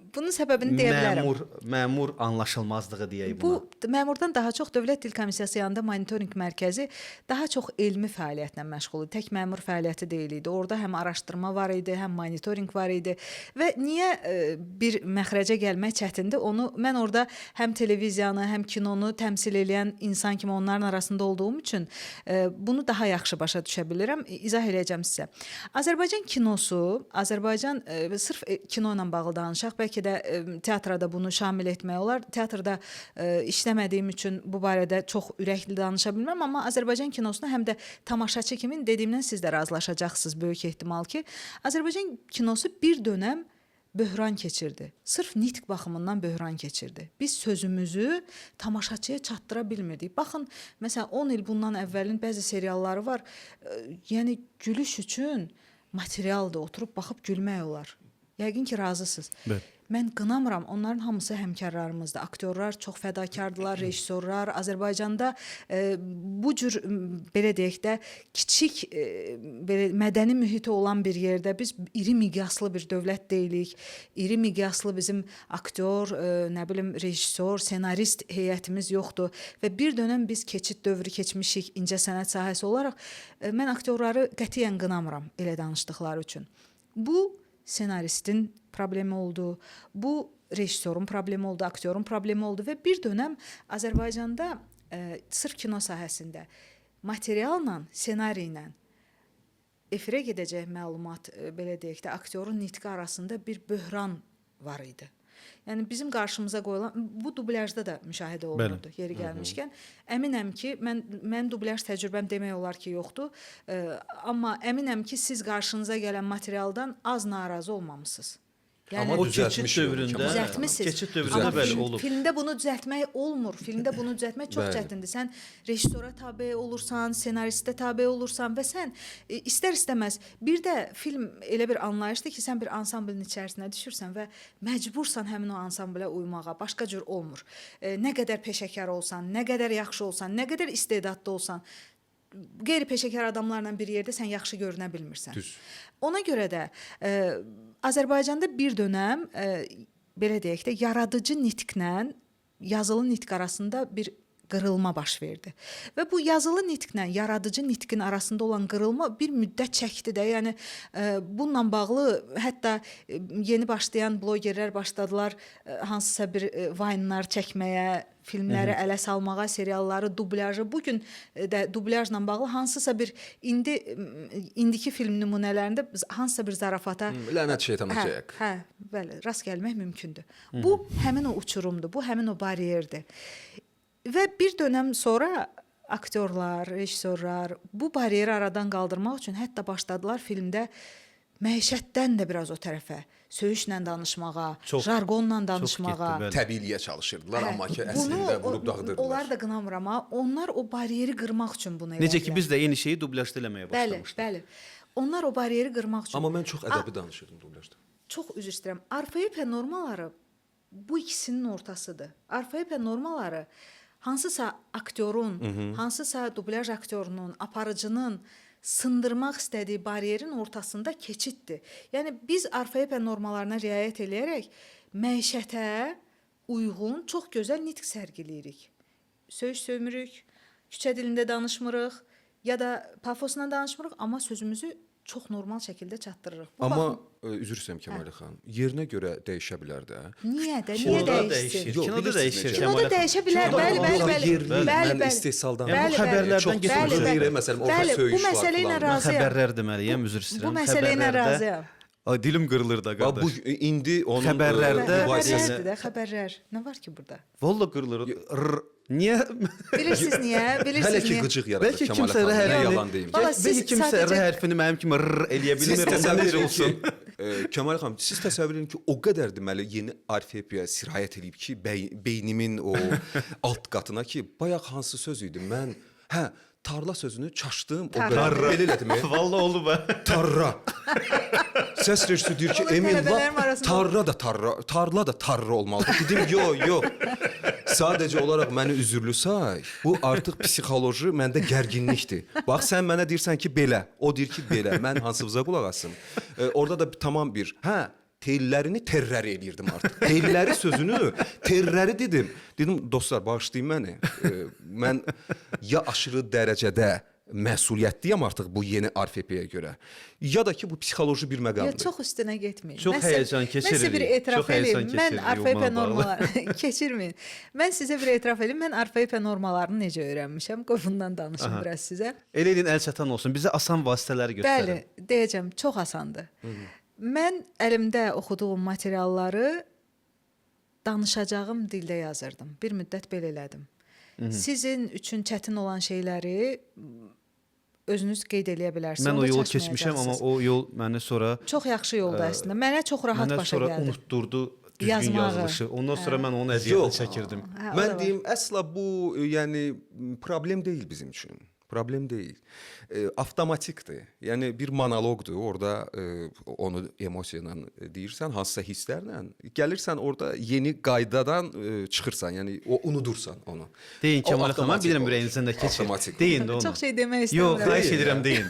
Bunun səbəbini deyə bilərəm. Məmur anlaşılmazlığı deyək buna. Bu məmurdan daha çox Dövlət Dil Komissiyası yanında monitorinq mərkəzi daha çox elmi fəaliyyətlə məşğul idi. Tək məmur fəaliyyəti deyil idi. Orada həm araşdırma var idi, həm monitorinq var idi və niyə bir məxrəcə gəlmək çətindir? Onu mən orada həm televiziyanı, həm kinonu təmsil eləyən insan kimi onların arasında olduğum üçün bunu daha yaxşı başa düşə bilirəm. İzah eləyəcəm sizə. Azərbaycan kinosu, Azərbaycan sırf kino ilə bağlı danışaq, bəlkə də teatra da bunu şamil etmək olar. Teatrda işləmədiyim üçün bu barədə çox ürəkli danışa bilməm, amma Azərbaycan kinosuna həm də tamaşaçı kimi dediyimdən siz də razılaşacaqsınız böyük ehtimal ki, Azərbaycan kinosu bir dönəm böhran keçirdi. Sırf nitq baxımından böhran keçirdi. Biz sözümüzü tamaşaçıya çatdıra bilmirdik. Baxın, məsələn 10 il bundan əvvəlin bəzi serialları var. Yəni gülüş üçün materialdır, oturub baxıb gülmək olar. Yəqin ki, razısınız. Bəli. Mən qınamıram, onların hamısı həmkarlarımızdır. Aktyorlar çox fədakardılar, rejissorlar. Azərbaycanda bu cür belə deyək də kiçik belə mədəni mühiti olan bir yerdə biz iri miqyaslı bir dövlət deyilik. İri miqyaslı bizim aktyor, nə bilim rejissor, senarist heyətimiz yoxdur və bir dönəm biz keçid dövrü keçmişik incə sənət sahəsi olaraq. Mən aktyorları qətiyyən qınamıram elə danışdıqları üçün. Bu senaristin problemi oldu, bu rejissorun problemi oldu, aktyorun problemi oldu və bir dönəm Azərbaycanda sırf kino sahəsində materialla, senari ilə efirə gedəcək məlumat, belə deyək də, aktyorun nitqi arasında bir böhran var idi. Yəni bizim qarşımıza qoyulan bu dublyajda da müşahidə olunurdu yeri gəlmişkən. Əminəm ki, mənim dublyaj təcrübəm demək olar ki, yoxdur. Amma əminəm ki, siz qarşınıza gələn materialdan az narazı olmamısınız. Yəni, Amma o keçid dövründə düzəltmisiniz. Keçid dövründə bəli olub. Filmdə bunu düzəltmək olmur. Filmdə bunu düzəltmək çox çətindir. Sən rejissora tabe olursan, senaristə tabe olursan və sən istər-istəməz bir də film elə bir anlayışdır ki, sən bir ansamblın içərisinə düşürsən və məcbursan həmin o ansamblə uymağa. Başqa cür olmur. Nə qədər peşəkar olsan, nə qədər yaxşı olsan, nə qədər istedadlı olsan, qeyri-peşəkar adamlarla bir yerdə sən yaxşı görünə bilmirsən. Düz. Ona görə də Azərbaycanda bir dönəm belə deyək də yaradıcı nitqlə yazılı nitq arasında bir qırılma baş verdi. Və bu yazılı nitqlə yaradıcı nitqin arasında olan qırılma bir müddət çəkdi də. Yəni bununla bağlı hətta yeni başlayan blogerlər başladılar hansısa bir Vine-lar çəkməyə, filmləri ələ salmağa, serialları, dublyajı. Bu gün də dublyajla bağlı hansısa bir indiki film nümunələrində hansısa bir zarafata Lənət şeytana cəyək. Hə, bəli, rast gəlmək mümkündür. Bu həmin o uçurumdur, bu həmin o bariyerdir. Və bir dönəm sonra aktyorlar, rejissorlar bu bariyeri aradan qaldırmaq üçün hətta başladılar filmdə məişətdən də biraz o tərəfə, söyüşlə danışmağa, Çox- jarqonla çox danışmağa. getdi, bəli. Təbiiliyə çalışırdılar, Hə, amma ki bunu əslində vurub dağıdırdılar. Onlar da qınamıram ha. Onlar o bariyeri qırmaq üçün bunu elədilər. Necə ki biz də eyni şeyi dublyajda eləməyə Bəli, başlamışdıq. bəli. Onlar o bariyeri qırmaq üçün. Amma mən çox ədəbi danışırdım dublyajda. Çox üzr istəyirəm. Orfoepiya normaları bu ikisinin ortasıdır. Orfoepiya normaları Hansısa aktyorun, hansısa dublyaj aktyorunun, aparıcının sındırmaq istədiyi baryerin ortasında keçiddir. Yəni biz orfoepiya normalarına riayət eləyərək məişətə uyğun çox gözəl nitq sərgiləyirik. Söyüş söymürük, küçə dilində danışmırıq ya da pafosla danışmırıq, amma sözümüzü çox normal şəkildə çatdırırıq. Bu Amma baxım- üzr istəyirəm Kəmalə xanım, yerinə görə dəyişə bilər də. Niyə də? Niyə Kinoda dəyişsin? dəyişir. Yox, Kinoda bilirsiniz dəyişir. necə? Kinoda Kəmalə xanım. dəyişə bilər, Kinoda bəli, bəli, olmaz. bəli. Yerli, Bəli, mən bəli. istehsaldan Yəni bu Bəli, bəli. xəbərlərdən Çox getmir. Bəli, bəli. Məsələn, orada Bəli, bu söyüş var məsələ ilə filan. Mən razıyam. xəbərlər deməliyəm, üzr istəyirəm. Bu məsələ ilə Xəbərlərdə- razıyam. Ay dilim qırılır da Bax bu qardaş. indi onun Xəbərlərdə- mübahisəsi Xəbərlərdir də, xəbərlər. Nə var ki burada? Valla qırılır. R. Niyə? Bilirsiniz niyə? Bilirsiniz Hələ ki niyə? qıcıq yaradır Bəlkə Kəmalə kimsə r xanım, nə hərfini, yalan deyim. Valla siz bəlkə kimsə r sadəcə- hərfini mənim kimi r eləyə Siz bilmir. Onda təsəvvür necə edin ki, olsun? Kəmal xanım, siz təsəvvür edin ki, o qədər deməli yeni orfepiya sirayət eləyib ki, beynimin o alt qatına ki, bayaq hansı söz idi? Mən hə, tarla sözünü çaşdım, o Tarla. qədər belə elədim. Valla oldu bə. Tarra. Səs rejissor deyir ki, Onun Emin tələbələrim lap arasında- tarra da tarra, tarla da tarra olmalıdır. Dedim, yo, yo. Sadəcə olaraq məni üzürlü say. Bu artıq psixoloji məndə gərginlikdir. Bax sən mənə deyirsən ki, belə. O deyir ki, belə. Mən hansımıza qulaq asım? Orada da tamam bir, hə, tellərini terrəri eləyirdim artıq. Telləri sözünü terrəri dedim. Dedim, dostlar, bağışlayın məni. Mən ya aşırı dərəcədə məsuliyyətliyəm artıq bu yeni orfepiyaya görə, ya da ki bu psixoloji bir Ya məqamdır. çox üstünə getməyin. Çox Mən sizə- həyəcan Mən sizə bir keçiririk. etiraf Çox həyəcan eləyim. Mən keçiririk orfoepiya onunla bağlı. normaları keçirməyin. Mən sizə bir etiraf eləyim. Mən orfoepiya normalarını necə öyrənmişəm? Qoy bundan danışım Aha. biraz sizə. Elə edin əl çatan olsun. Bizə asan vasitələr göstərin. Bəli, deyəcəm, çox asandır. Mən əlimdə oxuduğum materialları danışacağım dildə yazırdım. Bir müddət belə elədim. Sizin üçün çətin olan şeyləri özünüz qeyd eləyə bilərsiniz. Mən o Onda yolu keçmişəm, amma çaşmayacaqsınız. o yol məni sonra çox yaxşı yoldur əslində. Mənə çox rahat mənə başa sonra gəldi. unutdurdu düzgün Yazmağı. yazılışı. Ondan sonra mən onun əziyyətini Yox. çəkirdim. Hə, o da Mən var. deyim, əsla bu yəni problem deyil bizim üçün. Problem deyil. Avtomatikdir. Yəni bir monoloqdur. Orada onu emosiya ilə deyirsən, hansısa hisslərlə. Gəlirsən orada yeni qaydadan çıxırsan. Yəni o unudursan onu. Deyin O Kəmal xanım, mən avtomatik bilirəm olur. ürəyinizdən nə keçir. Avtomatik olur. Deyin də onu. Çox şey demək Yox, istəmirəm. xahiş edirəm deyin.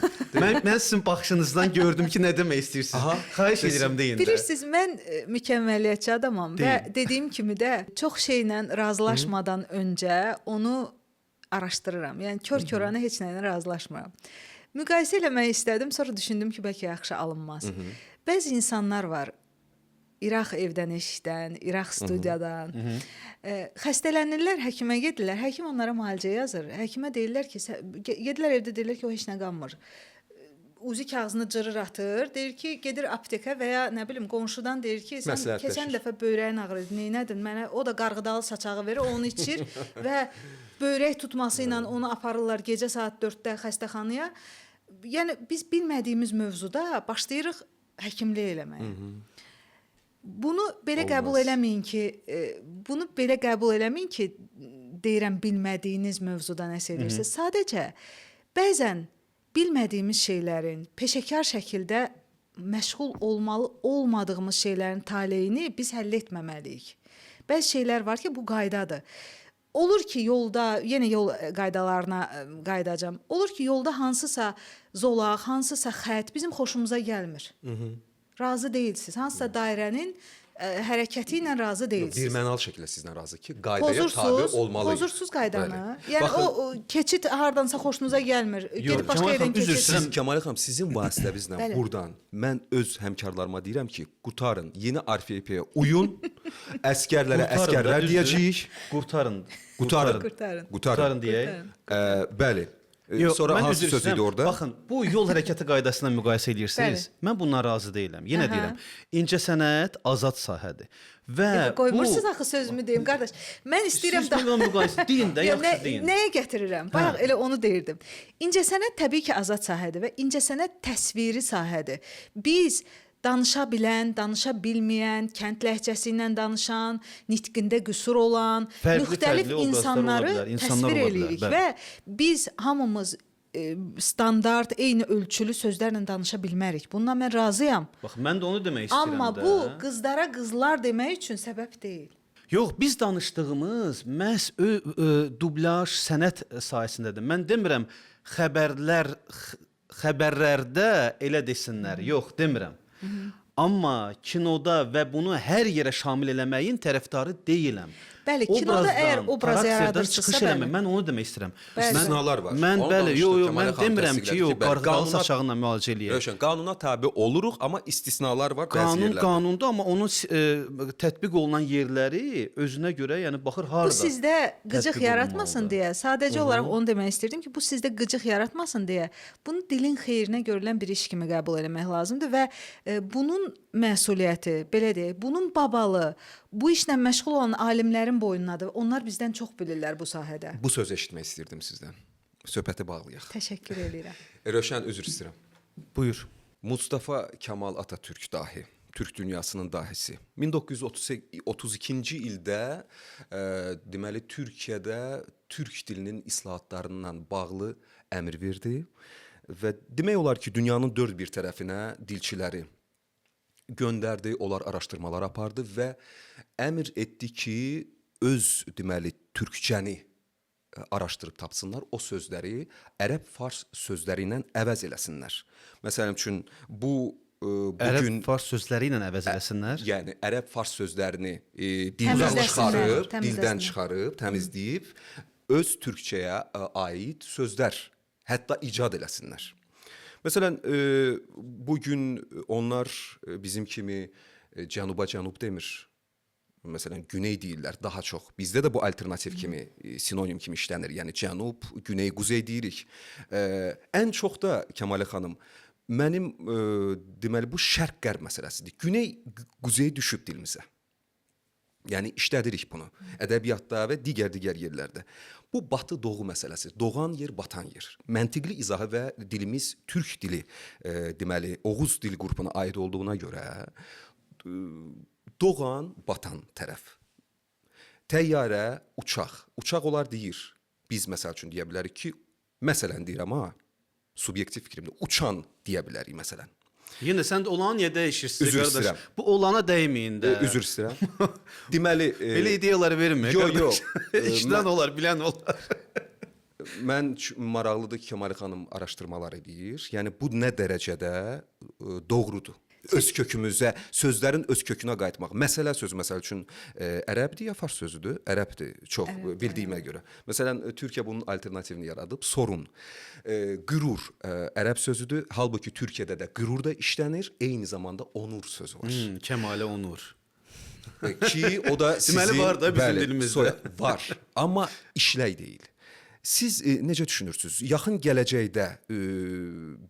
Mən sizin baxışınızdan gördüm ki, nə demək istəyirsiniz. Aha. Xahiş edirəm deyin də. Bilirsiniz, mən mükəmməliyyətçi adamam və Deyin. dediyim kimi də çox şeylə razılaşmadan öncə onu araşdırıram. Yəni kör-koranə heç nə ilə razılaşmıram. Müqayisə eləmək istədim, sonra düşündüm ki, bəlkə yaxşı alınmaz. Bəzi insanlar var, İraq evdən eşidən, İraq studiyadan. Xəstələnirlər, həkimə gedirlər. Həkim onlara müalicə yazır. Həkimə deyirlər ki, gedirlər evdə deyirlər ki, o heç nə qanmır. Uzi kağızını cırır atır, deyir ki, gedir aptekə və ya nə bilim qonşudan deyir ki, sən Məsləhətləşir. keçən dəfə böyrəyin ağrıydı, neynədin mənə? O da qarğıdalı saçağı verir, onu içir və böyrək tutması ilə onu aparırlar gecə saat 4-də xəstəxanaya. Yəni biz bilmədiyimiz mövzuda başlayırıq həkimlik eləməyə. Bunu belə Olmaz. qəbul eləməyin ki, bunu belə qəbul eləməyin ki, deyirəm bilmədiyiniz mövzuda nəsə edirsiniz. Sadəcə bəzən bilmədiyimiz şeylərin peşəkar şəkildə məşğul olmalı olmadığımız şeylərin taleyini biz həll etməməliyik. Bəzi şeylər var ki, bu qaydadır. Olur ki, yolda, yenə yol qaydalarına qayıdacağam. Olur ki, yolda hansısa zolaq, hansısa xətt bizim xoşumuza gəlmir. Razı deyilsiniz. Hansısa dairənin hərəkəti ilə razı deyilsiniz. Bir mənalı şəkildə sizlə razı ki, qaydaya tabe Pozursuz, olmalıyıq. pozursuz qaydanı. Bəli. Yəni Baxın, o keçid hardansa xoşunuza gəlmir. Gedib başqa Kəmal yerdən xanım, üzr keçirsiniz. istəyirəm. Siz Kəmal xanım, sizin vasitənizlə Bəli. buradan mən öz həmkarlarıma deyirəm ki, qurtarın, yeni RFP-yə uyun, əskərlərə Qurtarın da, əskərlər düzdür. deyəcəyik. Qurtarın. Qurtarın. Qurtarın. Qurtarın. Qurtarın deyək. Bəli. Yox, Sonra mən hansı üzr söz idi istəyirəm. orada? Baxın, bu yol hərəkəti qaydasına müqayisə edirsiniz. Bəli. Mən bundan razı deyiləm. Yenə Aha. deyirəm, incəsənət azad sahədir. Və Yox, qoymursunuz bu axı sözümü deyim qardaş. Mən istəyirəm Siz bununla müqayisə deyin də, Yox, yaxşı deyin. Nəyə gətirirəm? Bayaq elə onu deyirdim. İncəsənət təbii ki, azad sahədir və incəsənət təsviri sahədir. Biz danışa bilən, danışa bilməyən, kənd ləhcəsi ilə danışan, nitqində qüsur olan, Fərqli- müxtəlif fərqli obrazlar ola insanları bilər, insanlar təsvir ola bilər, eləyirik bəli. və biz hamımız standart, eyni ölçülü sözlərlə danışa bilmərik. Bundan mən razıyam. Bax, mən də onu demək istəyirəm Amma də. bu qızlara qızlar demək üçün səbəb deyil. Yox, biz danışdığımız məhz dublyaj sənət sahəsindədir. Mən demirəm xəbərlər xəbərlərdə elə desinlər. Yox, demirəm. Amma kinoda və bunu hər yerə şamil eləməyin tərəfdarı deyiləm. Bəli, kinoda əgər obraz yaradırsınızsa, çıxış eləmək, mən onu demək istəyirəm. İstisnalar var. Mən Onu bəli, yox, yox, Kəmalə mən demirəm ki, yox, qarğıdalı saçağınla müalicə eləyək. Rövşən, qanuna tabe oluruq, amma istisnalar var bəzi Qanun yerlərdə. qanundur, amma onun tətbiq olunan yerləri özünə görə, yəni baxır harda. Bu sizdə qıcıq yaratmasın deyə, sadəcə olaraq onu demək istirdim ki, bu sizdə qıcıq yaratmasın deyə bunu dilin xeyrinə görülən bir iş kimi qəbul eləmək lazımdır və bunun məsuliyyəti, belə deyək, bunun babalı, bu işlə məşğul olan alimlərin boynunadır. Onlar bizdən çox bilirlər bu sahədə. Bu sözü eşitmək istirdim sizdən. Söhbəti bağlayaq. Təşəkkür eləyirəm. Rövşən, üzr istəyirəm. Buyur. Mustafa Kemal Atatürk dahi, Türk dünyasının dahisi. 1932-ci ildə deməli Türkiyədə türk dilinin islahatlarından bağlı əmr verdi və demək olar ki, dünyanın dörd bir tərəfinə dilçiləri göndərdi, onlar araşdırmalar apardı və əmr etdi ki, öz deməli türkcəni araşdırıb tapsınlar, o sözləri ərəb-fars sözləri ilə əvəz eləsinlər. Məsələn üçün bu bu gün ərəb-fars sözləri ilə əvəz eləsinlər. Yəni ərəb-fars sözlərini dildən çıxarıb, dildən çıxarıb, təmizləyib öz türkçəyə aid sözlər hətta icad eləsinlər. Məsələn, bu gün onlar bizim kimi cənuba cənub demir. Məsələn, güney deyirlər daha çox. Bizdə də bu alternativ kimi, sinonim kimi işlənir. Yəni cənub, güney, quzey deyirik. Ən çox da Kəmalə xanım, mənim deməli bu şərq-qərb məsələsidir. Güney, quzey düşüb dilimizə. Yəni işlədirik bunu ədəbiyyatda və digər yerlərdə. Bu batı-doğu məsələsi. Doğan yer, batan yer. Məntiqli izahı və dilimiz türk dili, deməli Oğuz dil qrupuna aid olduğuna görə doğan, batan tərəf. Təyyarə, uçaq. Uçaq onlar deyir. Biz məsəl üçün deyə bilərik ki, məsələn deyirəm ha, subyektiv fikrimdə uçan deyə bilərik məsələn. Yenə sən də olanı niyə dəyişirsən qardaş? Bu olana dəyməyin də. Üzr istəyirəm. Deməli, belə ideyaları verməyin qardaş. Yox, yox. İşdən olar, bilən olar. Mən maraqlıdır ki, Kəmalə xanım araşdırmalar edir. Yəni bu nə dərəcədə doğrudur? Öz kökümüzə, sözlərin öz kökünə qayıtmaq. Məsələ sözü məsəl üçün ərəbdir ya fars sözüdür? Ərəbdir çox bildiyimə görə. Məsələn, Türkiyə bunun alternativini yaradıb. Sorun. Qürur ərəb sözüdür. Halbuki Türkiyədə də qürur da işlənir. Eyni zamanda onur sözü var. Kəmalə onur. Ki o da sizin deməli var da bizim dilimizdə. Var. Amma işlək deyil. Siz necə düşünürsünüz? Yaxın gələcəkdə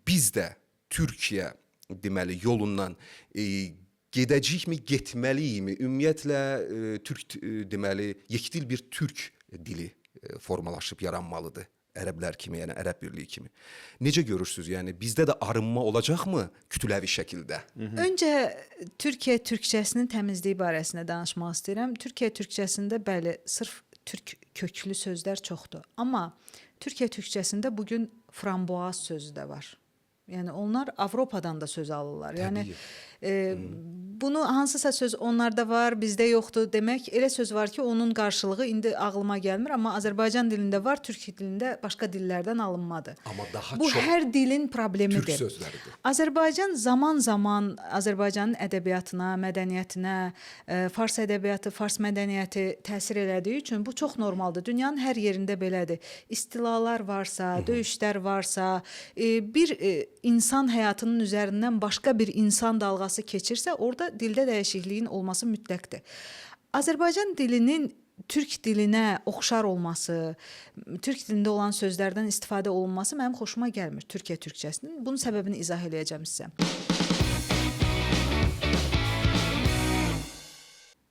biz də Türkiyə deməli yolundan gedəcəyikmi, getməliyikmi? Ümumiyyətlə türk deməli yekdil bir türk dili formalaşıb yaranmalıdır. Ərəblər kimi, yəni Ərəb Birliyi kimi. Necə görürsünüz? Yəni bizdə də arınma olacaqmı kütləvi şəkildə? Öncə Türkiyə türkçəsinin təmizliyi barəsində danışmaq istəyirəm. Türkiyə türkçəsində bəli, sırf türk köklü sözlər çoxdur. Amma Türkiyə türkçəsində bugün framboaz sözü də var. Yəni onlar Avropadan da söz alırlar. Yəni bunu hansısa söz onlarda var, bizdə yoxdur demək, elə söz var ki, onun qarşılığı indi ağlıma gəlmir, amma Azərbaycan dilində var, türk dilində başqa dillərdən alınmadır. Amma daha bu çox hər dilin problemidir. Türk sözləridir. Azərbaycan zaman-zaman Azərbaycanın ədəbiyyatına, mədəniyyətinə, fars ədəbiyyatı, fars mədəniyyəti təsir elədiyi üçün bu çox normaldır. Dünyanın hər yerində belədir. İstilalar varsa, döyüşlər varsa, bir insan həyatının üzərindən başqa bir insan dalğası keçirsə, orada dildə dəyişikliyin olması mütləqdir. Azərbaycan dilinin türk dilinə oxşar olması, türk dilində olan sözlərdən istifadə olunması mənim xoşuma gəlmir Türkiyə türkçəsinin. Bunun səbəbini izah eləyəcəm sizə.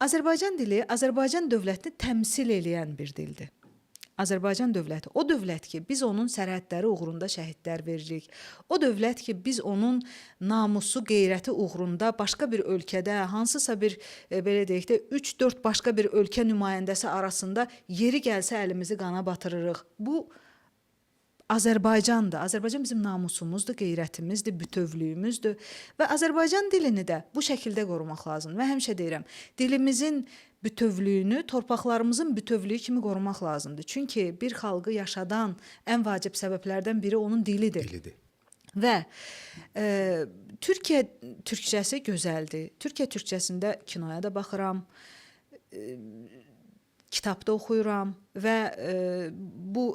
Azərbaycan dili Azərbaycan dövlətini təmsil eləyən bir dildir. Azərbaycan dövləti, o dövlət ki, biz onun sərhədləri uğrunda şəhidlər veririk. O dövlət ki, biz onun namusu, qeyrəti uğrunda başqa bir ölkədə, hansısa bir, belə deyək də, 3-4 başqa bir ölkə nümayəndəsi arasında yeri gəlsə əlimizi qana batırırıq. Bu Azərbaycandır. Azərbaycan bizim namusumuzdur, qeyrətimizdir, bütövlüyümüzdür və Azərbaycan dilini də bu şəkildə qorumaq lazımdır. Mən həmişə deyirəm, dilimizin bütövlüyünü torpaqlarımızın bütövlüyü kimi qorumaq lazımdır. Çünki bir xalqı yaşadan ən vacib səbəblərdən biri onun dilidir. Dilidir. Və Türkiyə türkcəsi gözəldir. Türkiyə türkcəsində kinoya da baxıram, kitabda oxuyuram və bu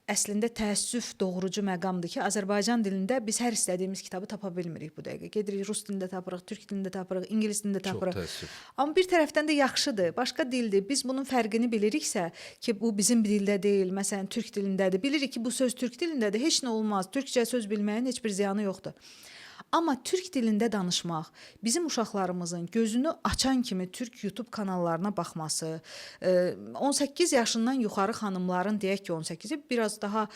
əslində təəssüf doğurucu məqamdır ki, Azərbaycan dilində biz hər istədiyimiz kitabı tapa bilmirik bu dəqiqə. Gedirik rus dilində tapırıq, türk dilində tapırıq, ingilis dilində tapırıq. Təəssüf. Amma bir tərəfdən də yaxşıdır. Başqa dildir. Biz bunun fərqini biliriksə ki, bu bizim dildə deyil, məsələn, türk dilindədir. Bilirik ki, bu söz türk dilindədir. Heç nə olmaz. Türkcə söz bilməyin heç bir ziyanı yoxdur. Amma türk dilində danışmaq, bizim uşaqlarımızın gözünü açan kimi türk YouTube kanallarına baxması, 18 yaşından yuxarı xanımların, deyək ki, 18-i biraz daha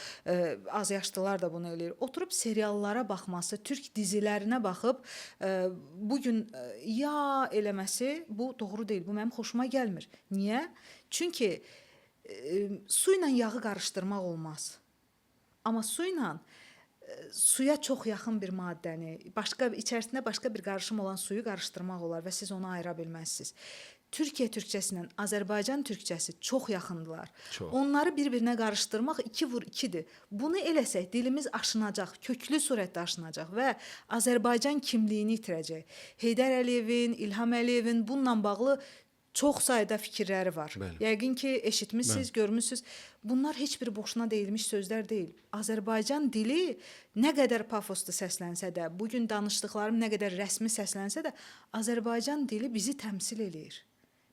az yaşlılar da bunu eləyir. Oturub seriallara baxması, türk dizilərinə baxıb bu gün ya eləməsi, bu doğru deyil. Bu mənim xoşuma gəlmir. Niyə? Çünki su ilə yağı qarışdırmaq olmaz. Amma su ilə suya çox yaxın bir maddəni, başqa içərisində başqa bir qarışım olan suyu qarışdırmaq olar və siz onu ayıra bilməzsiniz. Türkiyə türkcəsi ilə Azərbaycan türkcəsi çox yaxındılar. Çox. Onları bir-birinə qarışdırmaq 2 vur 2-dir. Bunu eləsək dilimiz aşınacaq, köklü surətdə aşınacaq və Azərbaycan kimliyini itirəcək. Heydər Əliyevin, İlham Əliyevin bununla bağlı çox sayda fikirləri var. Bəli. Yəqin ki, eşitmisiniz, görmüsünüz. Bunlar heç bir boşuna deyilmiş sözlər deyil. Azərbaycan dili nə qədər pafoslu səslənsə də, bu gün danışdıqlarım nə qədər rəsmi səslənsə də, Azərbaycan dili bizi təmsil eləyir.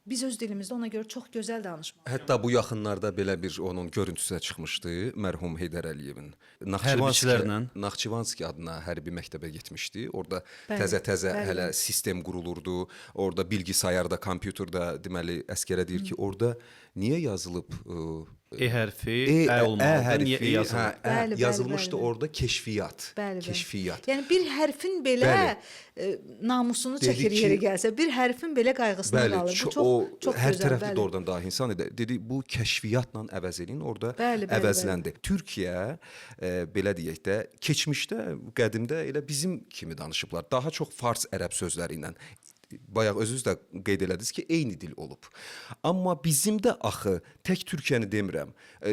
Biz öz dilimizdə ona görə çox gözəl danışmalıyıq. Hətta bu yaxınlarda belə bir onun görüntüsü də çıxmışdı mərhum Heydər Əliyevin. Hərbiçilərlə. Naxçıvanski adına hərbi məktəbə getmişdi. Orada Bəli, təzə-təzə bəli. hələ sistem qurulurdu. Orada bilgisayarda, kompüterdə deməli əskərə deyir ki, orada niyə yazılıb E hərfi, Ə olmalıdır. Niyə E yazılıb? Hə, ə, Bəli, bəli, yazılmışdı bəli. orada keşfiyyat. Bəli, bəli. Keşfiyyat. Yəni bir hərfin belə namusunu Dedi çəkir ki- yeri gəlsə, bir hərfin belə qayğısına Bəli, qalır. Bu çox o çox hər gözəl, tərəfli bəli. də oradan dahi insan idi. Dedi bu kəşfiyyatla əvəz eləyin, orada Bəli, bəli, əvəzləndi. Türkiyə belə deyək də, keçmişdə, qədimdə elə bizim kimi danışıblar. Daha çox fars, ərəb sözləri ilə. Bayaq özünüz də qeyd elədiniz ki, eyni dil olub. Amma bizim də axı tək Türkiyəni demirəm.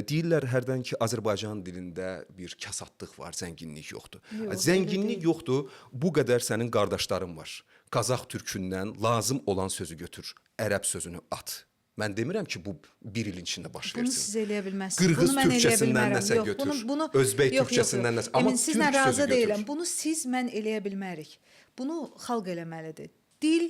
Deyirlər hərdən ki, Azərbaycan dilində bir kasadlıq var, zənginlik yoxdur. Yox, elə Zənginlik deyil. yoxdur. Bu qədər sənin qardaşların var. Qazax türkündən lazım olan sözü götür, ərəb sözünü at. Mən demirəm ki, bu bir ilin içində baş Bunu versin. siz eləyə bilməzsiniz. Qırğız Bunu mən eləyə türkçəsindən bilmərəm. nəsə Yox, götür. Bunu, Özbək yox, türkçəsindən yox, yox. nəsə. Amma Emin, sizlə türk razı sözü götür. deyiləm. Bunu siz, mən eləyə bilmərik. Bunu xalq eləməlidir. Dil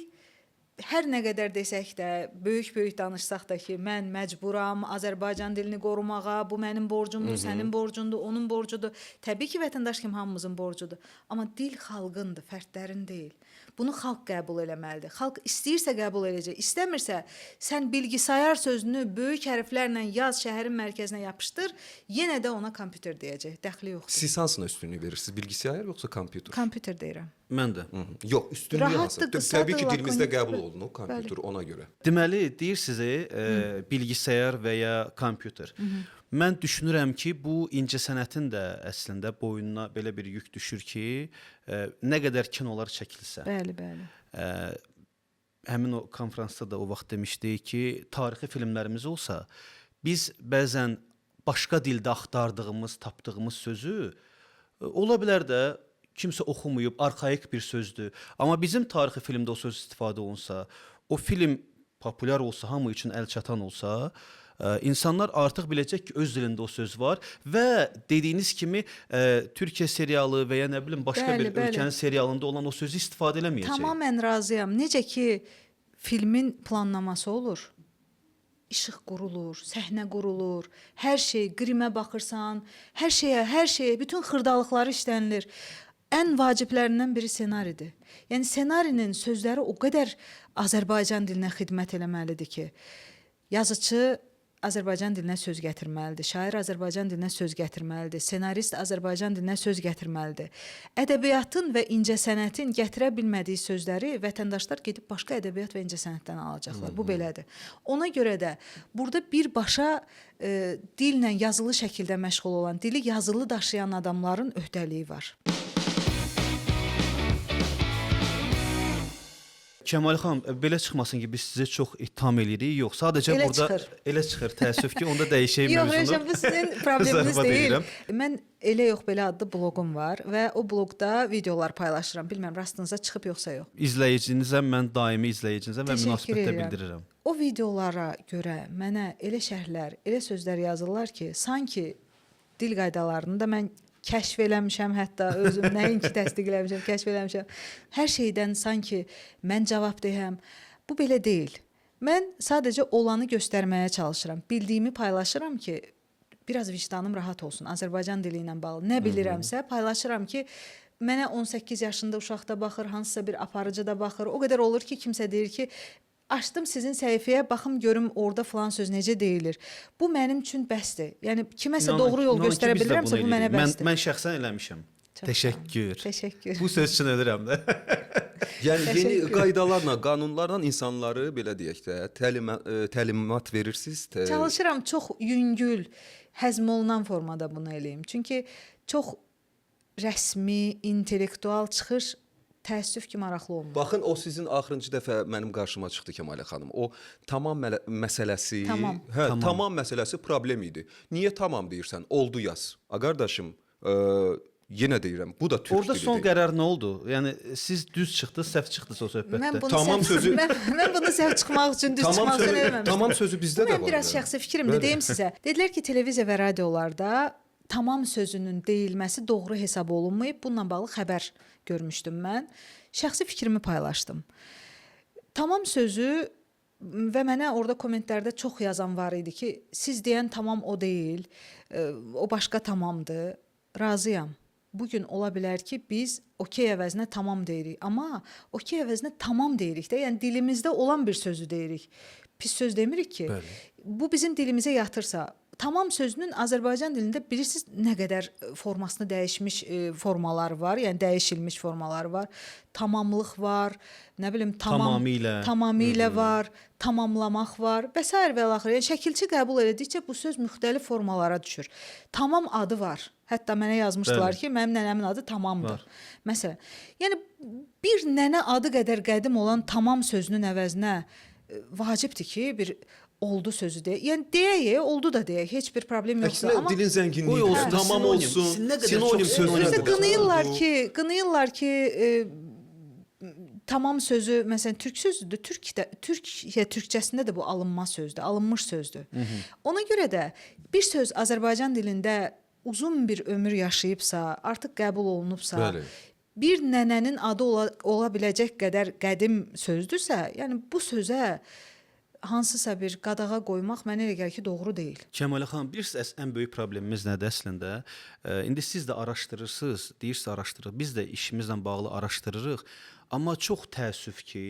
hər nə qədər desək də, böyük-böyük danışsaq da ki, mən məcburam Azərbaycan dilini qorumağa, bu mənim borcumdur, sənin borcundur, onun borcudur. Təbii ki, vətəndaş kimi hamımızın borcudur. Amma dil xalqındır, fərdlərin deyil. Bunu xalq qəbul eləməlidir. Xalq istəyirsə qəbul eləyəcək, istəmirsə sən bilgisayar sözünü böyük hərflərlə yaz, şəhərin mərkəzinə yapışdır, yenə də ona kompüter deyəcək. Dəxli yoxdur. Siz hansına üstünlük verirsiniz? Bilgisayar yoxsa kompüter? Kompüter deyirəm. Mən də. Yox, üstünlüyü hansı? Rahatdır, qısadır, Təbii ki, dilimizdə lakonikdir. qəbul olunur kompüter ona görə. Deməli, deyirsiniz, bilgisayar və ya kompüter. Mən düşünürəm ki, bu incəsənətin də əslində boynuna belə bir yük düşür ki, nə qədər kinolar çəkilsə, Bəli, bəli. Həmin o konfransda da o vaxt demişdik ki, tarixi filmlərimiz olsa, biz bəzən başqa dildə axtardığımız, tapdığımız sözü ola bilər də kimsə oxumayıb, arxaik bir sözdür. Amma bizim tarixi filmdə o söz istifadə olunsa, o film populyar olsa, hamı üçün əl çatan olsa, insanlar artıq biləcək ki, öz dilində o söz var və dediyiniz kimi Türkiyə serialı və ya nə bilim başqa Bəli, bir bəli. ölkənin serialında olan o sözü istifadə eləməyəcək. Tamamilə razıyam. Necə ki filmin planlaması olur, işıq qurulur, səhnə qurulur, hər şey, qrimə baxırsan, hər şeyə, bütün xırdalıqları işlənilir. Ən vaciblərindən biri ssenaridir. Yəni ssenarinin sözləri o qədər Azərbaycan dilinə xidmət eləməlidir ki, yazıçı Azərbaycan dilinə söz gətirməlidir, şair Azərbaycan dilinə söz gətirməlidir, ssenarist Azərbaycan dilinə söz gətirməlidir. Ədəbiyyatın və incəsənətin gətirə bilmədiyi sözləri vətəndaşlar gedib başqa ədəbiyyat və incəsənətdən alacaqlar. Bu belədir. Ona görə də burada birbaşa dillə yazılı şəkildə məşğul olan, dili yazılı daşıyan adamların öhdəliyi var. Kəmal xanım, belə çıxmasın ki, biz sizi çox ittiham eləyirik. Yox, sadəcə Elə burada çıxır. Elə çıxır. Təəssüf ki, onda dəyişək Yox, mövzunu. Rövşən, bu sizin probleminiz Zarafat deyil. edirəm. Mən elə yox belə adlı bloqum var və o bloqda videolar paylaşıram. Bilmirəm rastınıza çıxıb yoxsa yox. İzləyicinizə mən daimi izləyicinizə və Təşəkkür münasibətdə edirəm. bildirirəm. O videolara görə mənə elə şərhlər, elə sözlər yazırlar ki, sanki dil qaydalarını da mən kəşf eləmişəm, hətta özüm nəinki təsdiqləmişəm, kəşf eləmişəm. Hər şeydən sanki mən cavab deyəm. Bu belə deyil. Mən sadəcə olanı göstərməyə çalışıram. Bildiyimi paylaşıram ki, biraz vicdanım rahat olsun. Azərbaycan dili ilə bağlı nə bilirəmsə paylaşıram ki, mənə 18 yaşında uşaq da baxır, hansısa bir aparıcı da baxır. O qədər olur ki, kimsə deyir ki, açdım sizin səhifəyə, baxım görüm orada filan söz necə deyilir. Bu mənim üçün bəsdir. Yəni kiməsə İnanın- doğru yol inanın ki, göstərə biz də bilirəmsə bunu bu mənə eləyirik. Mən, bəsdir. mən şəxsən eləmişəm. Çox Təşəkkür. Təşəkkür. Bu söz üçün ölürəm də. Yəni yeni Təşəkkür. qaydalarla, qanunlarla insanları belə deyək də, təlimat verirsiniz. Çalışıram çox yüngül, həzm olunan formada bunu eləyim. Çünki çox rəsmi, intellektual çıxış təəssüf ki, maraqlı olmur. Baxın, o sizin axırıncı dəfə mənim qarşıma çıxdı Kəmalə xanım. O tamam məsələsi, Tamam. hə, tamam. Tamam məsələsi problem idi. Niyə tamam deyirsən? Oldu yaz. A qardaşım, yenə deyirəm, bu da türk Orada dilidir. son qərar nə oldu? Yəni siz düz çıxdınız, səhv çıxdınız o söhbətdə. Mən bunu Tamam səhv, sözü- mən bunu səhv çıxmaq üçün, düz Tamam çıxmaq üçün sözü, eləməmişdim. tamam sözü bizdə Bu də mənim var. biraz yəni. şəxsi fikrimdir, Bəli. deyim sizə. Dedilər ki, televiziya və radiolarda tamam sözünün deyilməsi doğru hesab olunmayıb. Bununla bağlı xəbər görmüşdüm mən. Şəxsi fikrimi paylaşdım. Tamam sözü və mənə orada kommentlərdə çox yazan var idi ki, siz deyən tamam o deyil, o başqa tamamdır. Razıyam. Bu gün ola bilər ki, biz okey əvəzinə tamam deyirik, amma okey əvəzinə tamam deyirik də, yəni dilimizdə olan bir sözü deyirik. Pis söz demirik ki. Bəli. Bu bizim dilimizə yatırsa, tamam sözünün Azərbaycan dilində bilirsiniz nə qədər formasını dəyişmiş formalar var, yəni dəyişilmiş formalar var. Tamamlıq var, nə bilim tamam Tamamilə. tamamilə var, tamamlamaq var və sair və ilaxır. Yəni şəkilçi qəbul elədikcə bu söz müxtəlif formalara düşür. Tamam adı var. Hətta mənə yazmışdılar Bəli. ki, mənim nənəmin adı tamamdır. Var. Məsələn, yəni bir nənə adı qədər qədim olan tamam sözünün əvəzinə vacibdir ki, bir oldu sözü deyə. Yəni deyək, oldu da deyək, heç bir problem yoxdur. Əksinə Amma dilin zənginliyidir. Qoy olsun da Tamam sinonim. olsun. Nə qədər Sinonim çox sözlər. sinonim Özü də var. qınayırlar ki, tamam sözü məsələn türk sözüdür. Türkiyə türkçəsində də bu alınma sözdür, alınmış sözdür. Ona görə də bir söz Azərbaycan dilində uzun bir ömür yaşayıbsa, artıq qəbul olunubsa, Bəli. bir nənənin adı ola biləcək qədər qədim sözdürsə, yəni bu sözə hansısa bir qadağa qoymaq mənə elə gəlir ki, doğru deyil. Kəmalə xanım, bilirsiniz ən böyük problemimiz nədir əslində? İndi siz də araşdırırsınız, deyirsiniz araşdırırıq. Biz də işimizlə bağlı araşdırırıq. Amma çox təəssüf ki,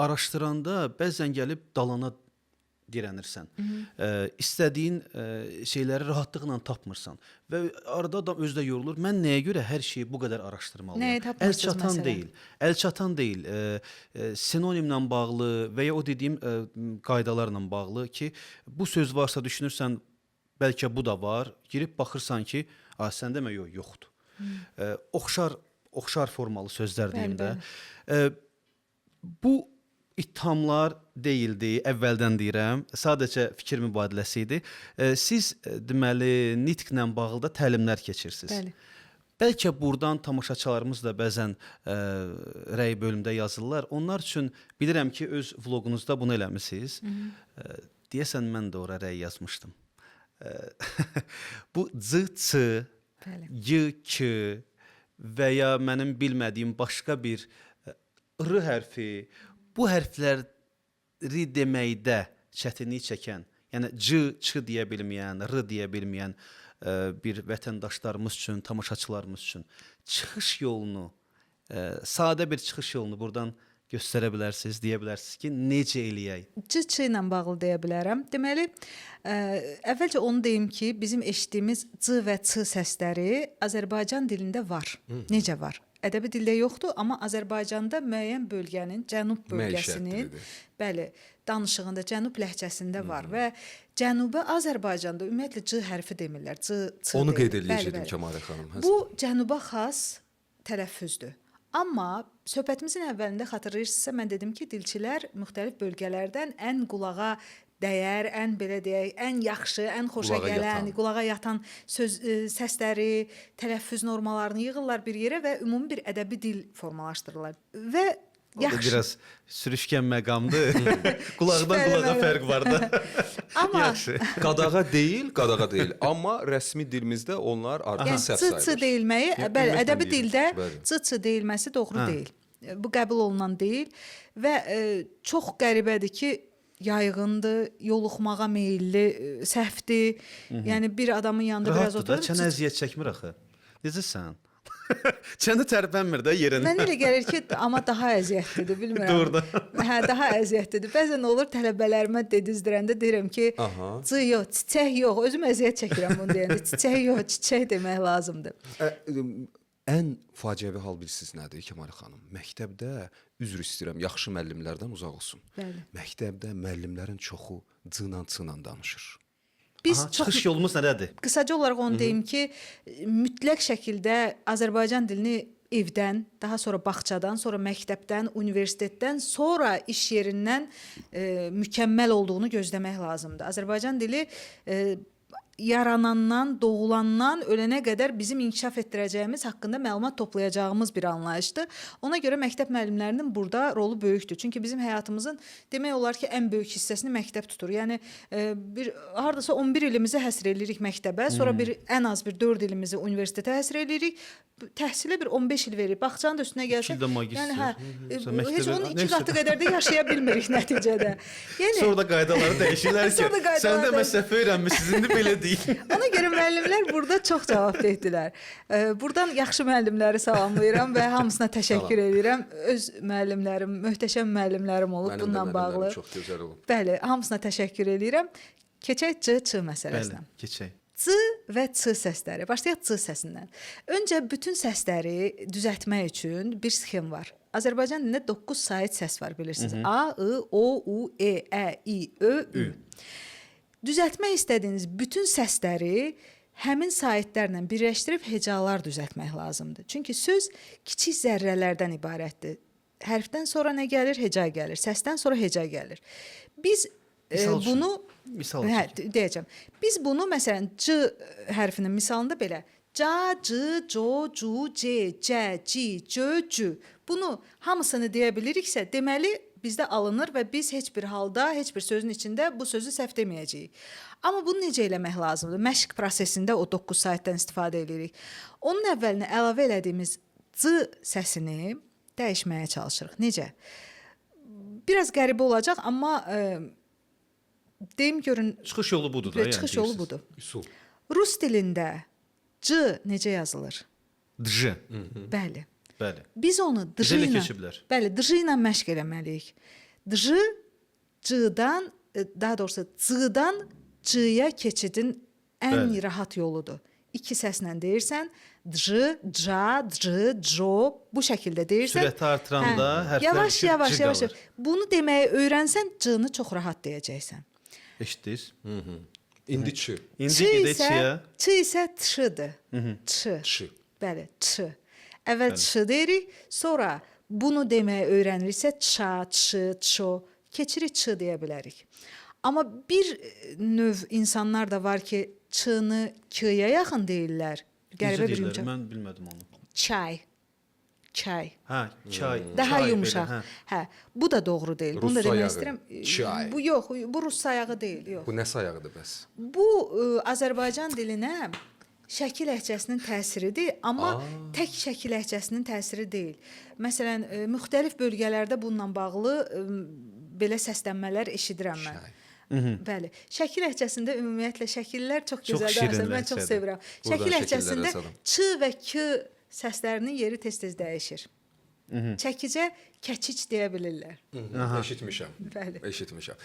araşdıranda bəzən gəlib dalana dirənirsən. İstədiyin şeyləri rahatlıqla tapmırsan və arada adam özü də yorulur. Mən nəyə görə hər şeyi bu qədər araşdırmalıyam? Nəyi Əl tapmırsınız çatan məsələn? deyil. Əl çatan deyil. Sinonimlə bağlı və ya o dediyim qaydalarla bağlı ki, bu söz varsa düşünürsən bəlkə bu da var. Girib baxırsan ki, a sən demə yox, yoxdur. Oxşar formalı sözlər deyim də. Bu ittihamlar deyildi, əvvəldən deyirəm. Sadəcə fikir mübadiləsi idi. Siz deməli nitqlə bağlı da təlimlər keçirsiniz. Bəli. Bəlkə burdan tamaşaçılarımız da bəzən rəy bölümdə yazırlar. Onlar üçün bilirəm ki, öz vloqunuzda bunu eləmisiniz. Deyəsən mən də ora rəy yazmışdım. Bu c, ç, Bəli. y, k və ya mənim bilmədiyim başqa bir r hərfi, bu hərfləri deməkdə çətinlik çəkən, yəni c, ç deyə bilməyən, r deyə bilməyən bir vətəndaşlarımız üçün, tamaşaçılarımız üçün çıxış yolunu, sadə bir çıxış yolunu buradan göstərə bilərsiniz, deyə bilərsiniz ki, necə eləyək? C, ç ilə bağlı deyə bilərəm. Deməli, əvvəlcə onu deyim ki, bizim eşitdiyimiz c və ç səsləri Azərbaycan dilində var. Necə var? Ədəbi dildə yoxdur, amma Azərbaycanda müəyyən bölgənin, cənub bölgəsinin, bəli, danışığında, cənub ləhcəsində var və Cənubi Azərbaycanda ümumiyyətlə c hərfi demirlər. C, ç Onu qeyd deyirlər. eləyəcəkdim Bəli, bəli. Kəmalə xanım. Bu cənuba xas tələffüzdür. Amma Söhbətimizin əvvəlində xatırlayırsınızsa mən dedim ki, dilçilər müxtəlif bölgələrdən ən qulağa dəyər, ən belə deyək, ən yaxşı, ən xoşa Qulağa gələn, yatan. qulağa yatan söz səsləri, tələffüz normalarını yığırlar bir yerə və ümumi bir ədəbi dil formalaşdırırlar. Və O da yaxşı. biraz sürüşkən məqamdır. Qulaqdan Şübhəli qulağa məqam. fərq var da. Amma Yaxşı. Qadağa deyil, qadağa deyil. Amma rəsmi dilimizdə onlar artıq yəni səhv c c sayılır. deyilməyi, Yəni, bəli, ümumiyyətlə ədəbi deyirəm. dildə Bəli. c c deyilməsi doğru Hə. deyil. Bu qəbul olunan deyil və çox qəribədir ki, yayğındır, yoluxmağa meyilli səhvdir. Yəni bir adamın yanında biraz Rahatdır da, oturub çənə əziyyət çəkmir axı. Necəsən? Çənə tərpənmir də yerindən. Mənə elə gəlir ki, amma daha əziyyətlidir, bilmirəm. Doğrudan. Hə, daha əziyyətlidir. Bəzən olur tələbələrimə dedizdirəndə deyirəm ki, Aha. c yox, çiçək yox. Özüm əziyyət çəkirəm bunu deyəndə. Çiçək yox, çiçək demək lazımdır. Ən faciəvi hal bilirsiz nədir, Kəmalə xanım? Məktəbdə, üzr istəyirəm, yaxşı müəllimlərdən uzaq olsun. Bəli. Məktəbdə müəllimlərin çoxu c-la c-la danışır. Biz Aha, çox çıxış yolumuz nədədir? Qısaca olaraq onu deyim ki, mütləq şəkildə Azərbaycan dilini evdən, daha sonra bağçadan, sonra məktəbdən, universitetdən, sonra iş yerindən mükəmməl olduğunu gözləmək lazımdır. Azərbaycan dili yaranandan, doğulandan ölənə qədər bizim inkişaf etdirəcəyimiz haqqında məlumat toplayacağımız bir anlayışdır. Ona görə məktəb müəllimlərinin burada rolu böyükdür. Çünki bizim həyatımızın demək olar ki, ən böyük hissəsini məktəb tutur. Yəni bir hardasa 11 ilimizi həsr eləyirik məktəbə, sonra bir ən az bir 4 ilimizi universitetə həsr eləyirik. Təhsilə bir 15 il veririk. Bağçanın da üstünə gəlsək, İki ildə magistr. yəni hə, Sonra heç məktəbə- onun iki Neysə. qatı qədər də yaşaya bilmirik nəticədə. Yəni Sonra da qaydaları dəyişirlər ki, Sonra da qaydaları sən də dəyişir. məsəfə öyrənmisiniz, indi belə deyil. Ona görə müəllimlər burada çox cavabdehdilər. Buradan yaxşı müəllimləri salamlayıram və hamısına təşəkkür edirəm. Öz müəllimlərim, möhtəşəm müəllimlərim olub Mənim də bununla müəllimlərim bağlı. çox gözəl olub. Bəli, hamısına təşəkkür edirəm. Keçək C, Ç məsələsinə. Bəli, keçək. C və Ç səsləri. Başlayaq C səsindən. Öncə bütün səsləri düzəltmək üçün bir sxem var. Azərbaycan dilində 9 sait səs var bilirsiniz. A, I, O, U, E, Ə, İ, Ö, Ü. Düzəltmək istədiyiniz bütün səsləri həmin saitlərlə birləşdirib hecalar düzəltmək lazımdır. Çünki söz kiçik zərrələrdən ibarətdir. Hərfdən sonra nə gəlir? Heca gəlir. Səsdən sonra heca gəlir. Biz Misal üçün. bunu Misal Hə, üçün. deyəcəm. Biz bunu məsələn C hərfinin misalında belə ca, c, co, cu, c, cə, ci, cö, cü. Bunu hamısını deyə biliriksə, deməli bizdə alınır və biz heç bir halda, heç bir sözün içində bu sözü səhv deməyəcəyik. Amma bunu necə eləmək lazımdır? Məşq prosesində o 9 saatdan istifadə eləyirik. Onun əvvəlinə əlavə elədiyimiz c səsini dəyişməyə çalışırıq. Necə? Biraz qəribə olacaq, amma deyim görün Çıxış yolu budur da, yəni. çıxış yolu deyirsiniz. budur. Üsul. Rus dilində c necə yazılır? Dj. Bəli. Bəli. Biz onu Bizə dj elə ilə keçiblər. Bəli, dj ilə məşq eləməliyik. Dj c-dan, daha doğrusu c-dan c-yə keçidin ən Bəli. rahat yoludur. İki səslə deyirsən, dj, ca, dj, co bu şəkildə deyirsən. Sürəti artıranda hərflər yavaş düşüb yavaş c yavaş. qalır. Bunu deməyi öyrənsən c-ni çox rahat deyəcəksən. Eşitdiniz? İndi ç. İndi Ç gedək isə çiyə. Ç isə tş-dır. Ç. Ç. Bəli, ç. Əvvəl ç deyirik, sonra bunu deməyi öyrəniriksə ça, ç, ço keçirik ç deyə bilərik. Amma bir növ insanlar da var ki, ç-nı k-yə yaxın deyirlər. Qəribə Necə bir deyirlər? yumşaq. Mən bilmədim onu. Çay. Çay. Hə, çay. Daha çay yumşaq. Belə, hə. Hə, bu da doğru deyil. Rus Bunu da demək sayağı. istəyirəm. Çay. Bu yox, bu rus sayağı deyil, yox. Bu nə sayağıdır bəs? Bu Azərbaycan dilinə Şəki ləhcəsinin təsiridir, amma tək Şəki ləhcəsinin təsiri deyil. Məsələn, müxtəlif bölgələrdə bununla bağlı belə səslənmələr eşidirəm mən. Şay. Bəli. Şəki ləhcəsində ümumiyyətlə şəkillər çox Çox gözəldir. şirin Mən çox ləhcədir. sevirəm. Buradan Şəki şəkillərə ləhcəsində salam. ç və k səslərinin yeri tez-tez dəyişir. Çəkicə kəçic deyə bilirlər. Eşitmişəm. Bəli. Eşitmişəm.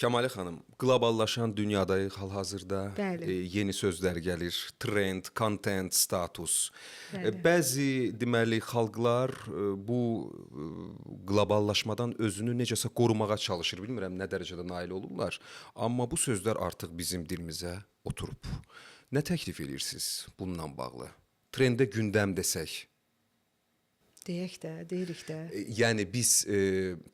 Kəmalə xanım, qloballaşan dünyadayıq hal-hazırda. Bəli. Yeni sözlər gəlir. Trend, content, status. Bəli. Bəzi deməli xalqlar bu qloballaşmadan özünü necəsə qorumağa çalışır. Bilmirəm nə dərəcədə nail olurlar, amma bu sözlər artıq bizim dilimizə oturub. Nə təklif edirsiniz bununla bağlı? Trendə gündəm desək. Deyək də, deyirik də. Yəni biz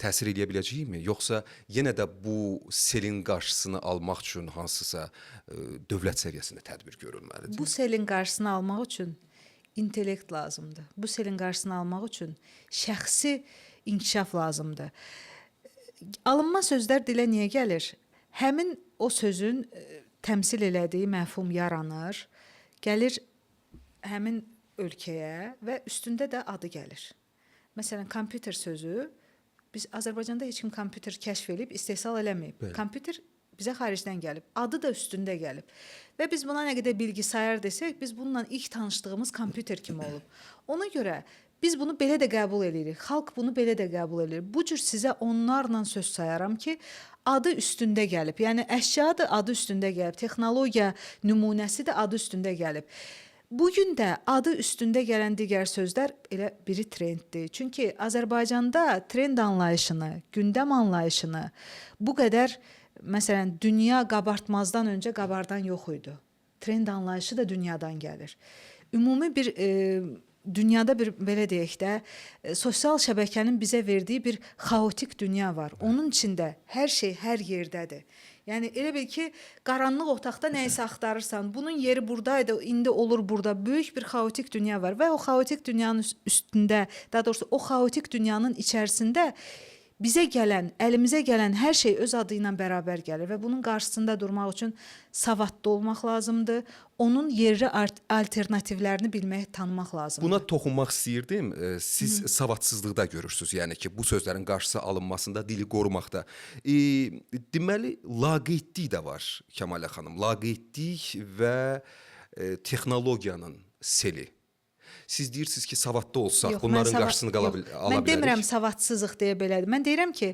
təsir eləyə biləcəyikmi, yoxsa yenə də bu selin qarşısını almaq üçün hansısa dövlət səviyyəsində tədbir görülməlidir? Bu selin qarşısını almaq üçün intellekt lazımdır. Bu selin qarşısını almaq üçün şəxsi inkişaf lazımdır. Alınma sözlər dilə niyə gəlir? Həmin o sözün təmsil elədiyi məfhum yaranır, gəlir həmin ölkəyə və üstündə də adı gəlir. Məsələn, kompüter sözü, biz Azərbaycanda heç kim kompüter kəşf eləyib istehsal eləməyib. Bəli. Kompüter bizə xaricdən gəlib, adı da üstündə gəlib. Və biz buna nə qədər bilgisayar desək, biz bununla ilk tanışdığımız kompüter kimi olub. Ona görə biz bunu belə də qəbul eləyirik. Xalq bunu belə də qəbul eləyir. Bu cür sizə onlarla söz sayaram ki, adı üstündə gəlib. Yəni əşya da adı üstündə gəlib, texnologiya nümunəsi də adı üstündə gəlib. Bu gün də adı üstündə gələn digər sözlər elə biri trenddir. Çünki Azərbaycanda trend anlayışını, gündəm anlayışını bu qədər, məsələn, dünya qabartmazdan öncə qabardan yox idi. Trend anlayışı da dünyadan gəlir. Ümumi bir dünyada bir belə deyək də, sosial şəbəkənin bizə verdiyi bir xaotik dünya var. Onun içində hər şey hər yerdədir. Yəni elə bil ki, qaranlıq otaqda nəyisə axtarırsan, bunun yeri buradaydı, indi olur burada. Böyük bir xaotik dünya var və o xaotik dünyanın üstündə, daha doğrusu o xaotik dünyanın içərisində bizə gələn, əlimizə gələn hər şey öz adı ilə bərabər gəlir və bunun qarşısında durmaq üçün savadlı olmaq lazımdır. Onun yerli alternativlərini bilmək, tanımaq lazımdır. Buna toxunmaq istəyirdim. Siz savadsızlıqda görürsünüz, yəni ki, bu sözlərin qarşısı alınmasında, dili qorumaqda. Deməli, laqeydlik də var, Kəmalə xanım. Laqeydlik və texnologiyanın seli. Siz deyirsiniz ki, savadlı olsaq, Yox, bunların mən qarşısını yox, ala bilərik. Mən demirəm savadsızıq deyə belədir. Mən deyirəm ki,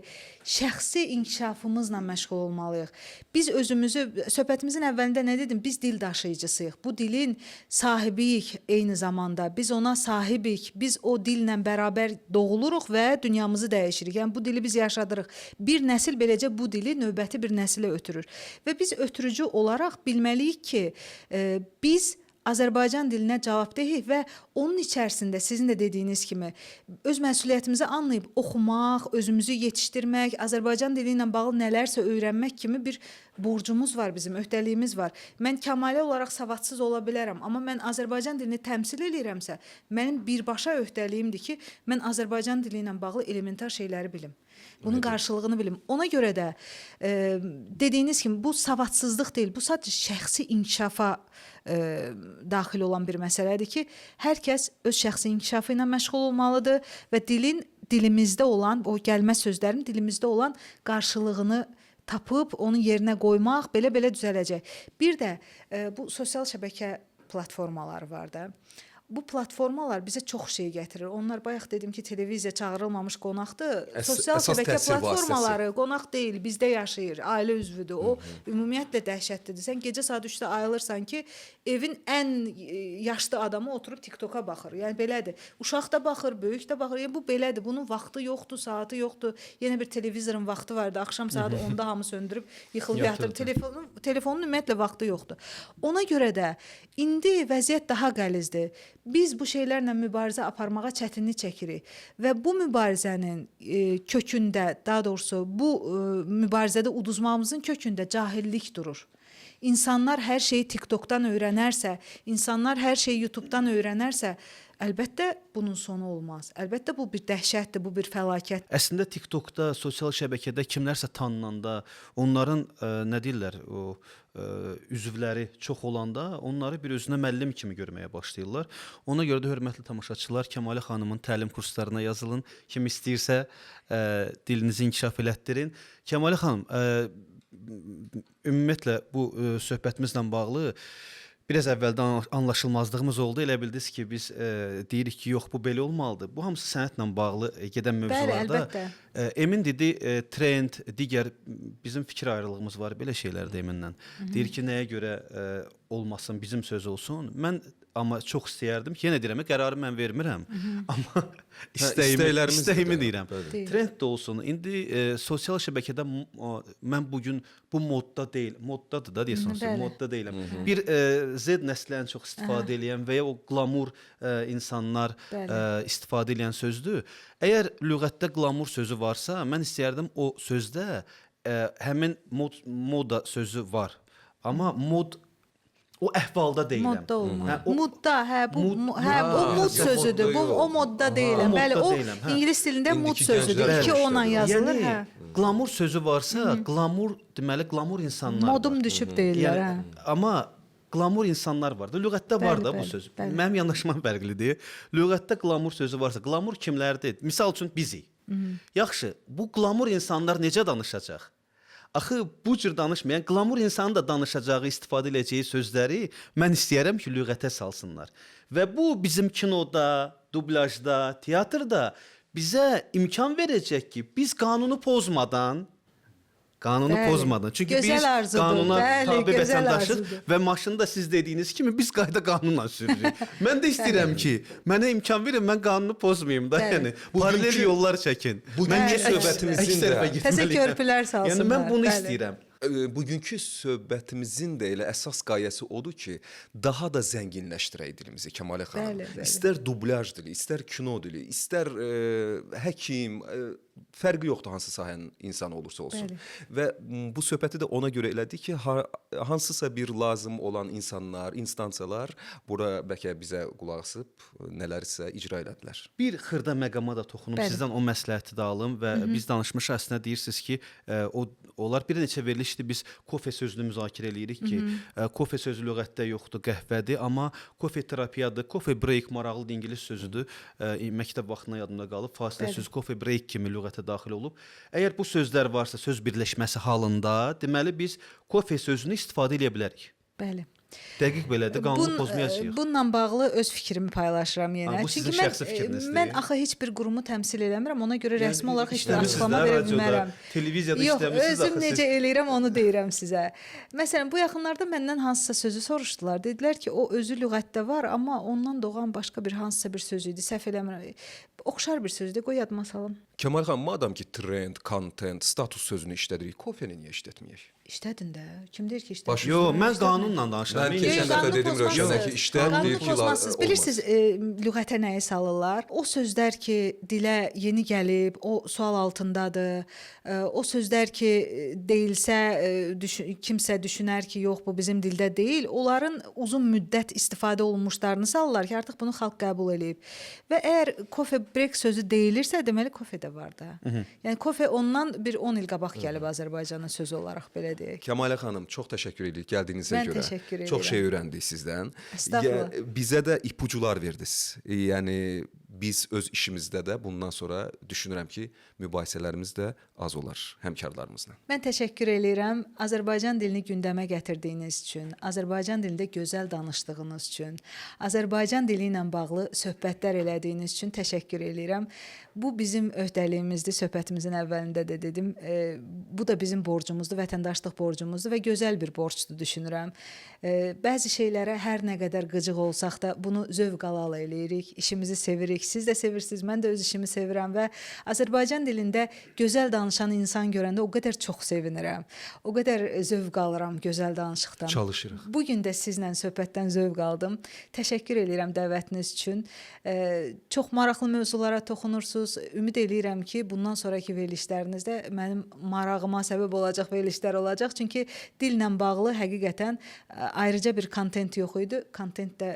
şəxsi inkişafımızla məşğul olmalıyıq. Biz özümüzü, söhbətimizin əvvəlində nə dedim? Biz dil daşıyıcısıyıq. Bu dilin sahibiyik eyni zamanda. Biz ona sahibik. Biz o dillə bərabər doğuluruq və dünyamızı dəyişirik. Yəni bu dili biz yaşadırıq. Bir nəsil beləcə bu dili növbəti bir nəsilə ötürür. Və biz ötürücü olaraq bilməliyik ki, biz Azərbaycan dilinə cavabdehik və onun içərisində sizin də dediyiniz kimi öz məsuliyyətimizi anlayıb oxumaq, özümüzü yetişdirmək, Azərbaycan dili ilə bağlı nələrsə öyrənmək kimi bir borcumuz var bizim, öhdəliyimiz var. Mən Kəmalə olaraq savadsız ola bilərəm, amma mən Azərbaycan dilini təmsil eləyirəmsə, mənim birbaşa öhdəliyimdir ki, mən Azərbaycan dili ilə bağlı elementar şeyləri bilim. Bunun qarşılığını bilim. Ona görə də dediyiniz kimi bu savadsızlıq deyil, bu sadəcə şəxsi inkişafa daxil olan bir məsələdir ki, hər kəs öz şəxsi inkişafı ilə məşğul olmalıdır və dilin dilimizdə olan, o gəlmə sözlərin dilimizdə olan qarşılığını tapıb onun yerinə qoymaq belə-belə düzələcək. Bir də bu sosial şəbəkə platformaları var da. Bu platformalar bizə çox şey gətirir. Onlar bayaq dedim ki, televiziya çağırılmamış qonaqdır. Sosial şəbəkə platformaları qonaq deyil, bizdə yaşayır, ailə üzvüdür. O ümumiyyətlə dəhşətlidir. Sən gecə saat 3-də ayılırsan ki, evin ən yaşlı adamı oturub TikToka baxır. Yəni belədir. Uşaq da baxır, böyük də baxır. Yəni bu belədir. Bunun vaxtı yoxdur, saatı yoxdur. Yenə bir televizorun vaxtı vardı. Axşam saat 10-da hamı söndürüb yıxılıb yatır. Telefonun ümumiyyətlə vaxtı yoxdur. Ona görə də indi vəziyyət daha qəlizdir. Biz bu şeylərlə mübarizə aparmağa çətinlik çəkirik və bu mübarizənin kökündə, daha doğrusu bu mübarizədə uduzmağımızın kökündə cahillik durur. İnsanlar hər şeyi TikTokdan öyrənərsə, insanlar hər şeyi YouTubedan öyrənərsə, əlbəttə bunun sonu olmaz. Əlbəttə bu bir dəhşətdir, bu bir fəlakətdir. Əslində TikTokda, sosial şəbəkədə kimlərsə tanınanda, onların nə deyirlər, o üzvləri çox olanda onları bir özünə müəllim kimi görməyə başlayırlar. Ona görə də hörmətli tamaşaçılar, Kəmalə xanımın təlim kurslarına yazılın. Kim istəyirsə dilinizi inkişaf elətdirin. Kəmalə xanım, ümumiyyətlə bu söhbətimizlə bağlı biraz əvvəldən anlaşılmazlığımız oldu. Elə bildiniz ki, biz deyirik ki, yox, bu belə olmalıdır. Bu hamısı sənətlə bağlı gedən mövzularda. Bəli, əlbəttə. Emin dedi, trend, digər bizim fikir ayrılığımız var belə şeylərdə Eminlə. Deyir ki, nəyə görə olmasın, bizim söz olsun. Mən amma çox istəyərdim ki, yenə deyirəm, qərarı mən vermirəm. Amma istəyimi deyirəm. Bəli. Trend də olsun. İndi sosial şəbəkədə mən bu gün bu modda deyil, moddadır da deyəsən, modda deyiləm. Bir Z nəsli ən çox istifadə eləyən və ya o qlamur insanlar istifadə eləyən sözdür. Əgər lüğətdə qlamur sözü varsa, mən istəyərdim o sözdə həmin moda sözü var. Amma mod o əhvalda deyiləm. Modda olmur. Hə, Mudda, hə, bu hə, bu mud sözüdür. Bu o modda deyiləm. Bəli, o ingilis dilində mud sözüdür. İki onla yazılır, yəni, hə. Qlamur sözü varsa, qlamur deməli qlamur insanlar var. Modum düşüb deyirlər, hə. Amma qlamur insanlar var da. Lüğətdə var da bu söz. Bəli. Mənim yanaşmam fərqlidir. Lüğətdə qlamur sözü varsa, qlamur kimlərdir? Misal üçün bizik. Yaxşı, bu qlamur insanlar necə danışacaq? Axı bu cür danışmayan qlamur insanın da danışacağı, istifadə edəcəyi sözləri mən istəyərəm ki, lüğətə salsınlar. Və bu bizim kinoda, dublyajda, teatrda bizə imkan verəcək ki, biz qanunu pozmadan. Çünki gözəl biz arzudur. Qanuna tabi vətəndaşıq və maşını da siz dediyiniz kimi biz qayda qanunla sürürük. Mən də istəyirəm ki, mənə imkan verin, mən qanunu pozmayım da, yəni paralel yollar çəkin. Bugünkü söhbətimizin də təzə körpülər salsınlar. Yəni mən bunu istəyirəm. Bugünkü söhbətimizin də elə əsas qayəsi odur ki, daha da zənginləşdirək dilimizi Kəmalə xanım. Bəli, bəli. İstər dublyaj dili, istər kino dili, istər həkim, fərqi yoxdur hansı sahənin insanı olursa olsun. Bəli. Və bu söhbəti də ona görə elədik ki, hansısa bir lazım olan insanlar, instansiyalar bura bəlkə bizə qulaq asıb nələrsə icra elədilər. Bir xırda məqama da toxunum, sizdən o məsləhəti də alım və biz danışmışıq, əslində deyirsiniz ki, onlar bir neçə verilişdir, biz kofe sözünü müzakirə eləyirik ki, kofe sözü lüğətdə yoxdur, qəhvədir, amma kofe terapiyadır, kofe break maraqlı ingilis sözüdür. Məktəb vaxtından yadımda qalıb, fasilə sözü kofe break kimi lüğətə daxil olub. Əgər bu sözlər varsa söz birləşməsi halında, deməli biz kofe sözünü istifadə eləyə bilərik. Bəli. Dəqiq belədir, qanunu pozmayacağıq. Bununla bağlı öz fikrimi paylaşıram yenə. Ha, bu sizin Çünki mən, şəxsi fikrinizdir. Mən axı heç bir qurumu təmsil eləmirəm, ona görə rəsmi olaraq heç bir açıqlama də verə radioda, bilmərəm. televiziyada Yox, işləmisiniz özüm axı necə siz. eləyirəm onu deyirəm sizə. Məsələn, bu yaxınlarda məndən hansısa sözü soruşdular. Dedilər ki, o özü lüğətdə var, amma ondan doğan başqa bir hansısa bir söz idi. Səhv eləmirəm. Oxşar bir sözdür, qoy yadıma salım. Kəmal xanım, madam ki trend, content, status sözünü işlədirik, kofeni niyə işlətməyək? İşlədin də. Kim deyir ki, işlədin? Yox, mən qanunla danışıram. Mən keçən dəfə dedim Rövşənə ki, işlət, deyir ki, pozmazsınız. Bilirsiniz, lüğətə nəyi salırlar? O sözlər ki, dilə yeni gəlib, o sual altındadır. O sözlər ki, deyilsə, kimsə düşünər ki, yox, bu bizim dildə deyil. Onların uzun müddət istifadə olunmuşlarını salırlar ki, artıq bunu xalq qəbul eləyib. Və əgər kofe break sözü deyilirsə, deməli kofe də var da. Yəni kofe ondan bir 10 il qabaq gəlib Azərbaycana sözü olaraq, belə deyək. Kəmalə xanım, çox təşəkkür edirik gəldiyinizə Mən görə. təşəkkür Çox edirəm. şey öyrəndik sizdən. Estağfurullah. Bizə də ipucular verdiniz. Yəni biz öz işimizdə də bundan sonra düşünürəm ki, mübahisələrimiz də az olar həmkarlarımızla. Mən təşəkkür eləyirəm Azərbaycan dilini gündəmə gətirdiyiniz üçün, Azərbaycan dilində gözəl danışdığınız üçün, Azərbaycan dili ilə bağlı söhbətlər elədiyiniz üçün təşəkkür eləyirəm. Bu bizim öhdəliyimizdir. Söhbətimizin əvvəlində də dedim. Bu da bizim borcumuzdur, vətəndaşlıq borcumuzdur və gözəl bir borcdur düşünürəm. Bəzi şeylərə hər nə qədər qıcıq olsaq da bunu zövq alala eləyirik, işimizi sevirik. Siz də sevirsiniz, mən də öz işimi sevirəm və Azərbaycan dilində gözəl danışan insan görəndə o qədər çox sevinirəm. O qədər zövq alıram gözəl danışıqdan. Çalışırıq. Bu gün də sizlə söhbətdən zövq aldım. Təşəkkür eləyirəm dəvətiniz üçün. Çox maraqlı mövzulara toxunursunuz. Ümid eləyirəm ki, bundan sonrakı verilişlərinizdə mənim marağıma səbəb olacaq verilişlər olacaq. Çünki dillə bağlı həqiqətən ayrıca bir kontent yox idi. Kontent də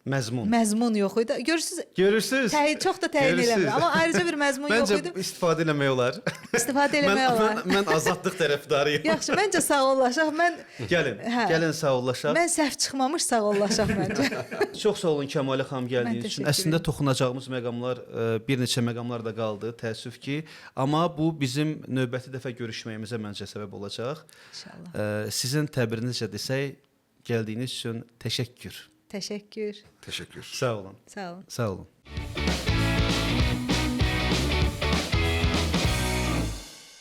Məzmun. Məzmun yox idi. Görürsüz? Görürsüz? Çox da təyin eləmirəm. Amma ayrıca bir məzmun yox Məncə idi. istifadə eləmək olar. İstifadə eləmək olar. Mən azadlıq tərəfdarıyam. Yaxşı, məncə sağollaşaq. Mən Gəlin, gəlin sağollaşaq. Mən səhv çıxmamış sağollaşaq məncə. Çox sağ olun Kəmalə xanım gəldiyiniz üçün. Əslində toxunacağımız məqamlar, bir neçə məqamlar da qaldı, təəssüf ki, amma bu bizim növbəti dəfə görüşməyimizə məncə səbəb olacaq. İnşallah. Sizin təbirinizcə desək, gəldiyiniz üçün təşəkkür. Təşəkkür. Təşəkkür. Sağ olun. Sağ olun. Sağ olun.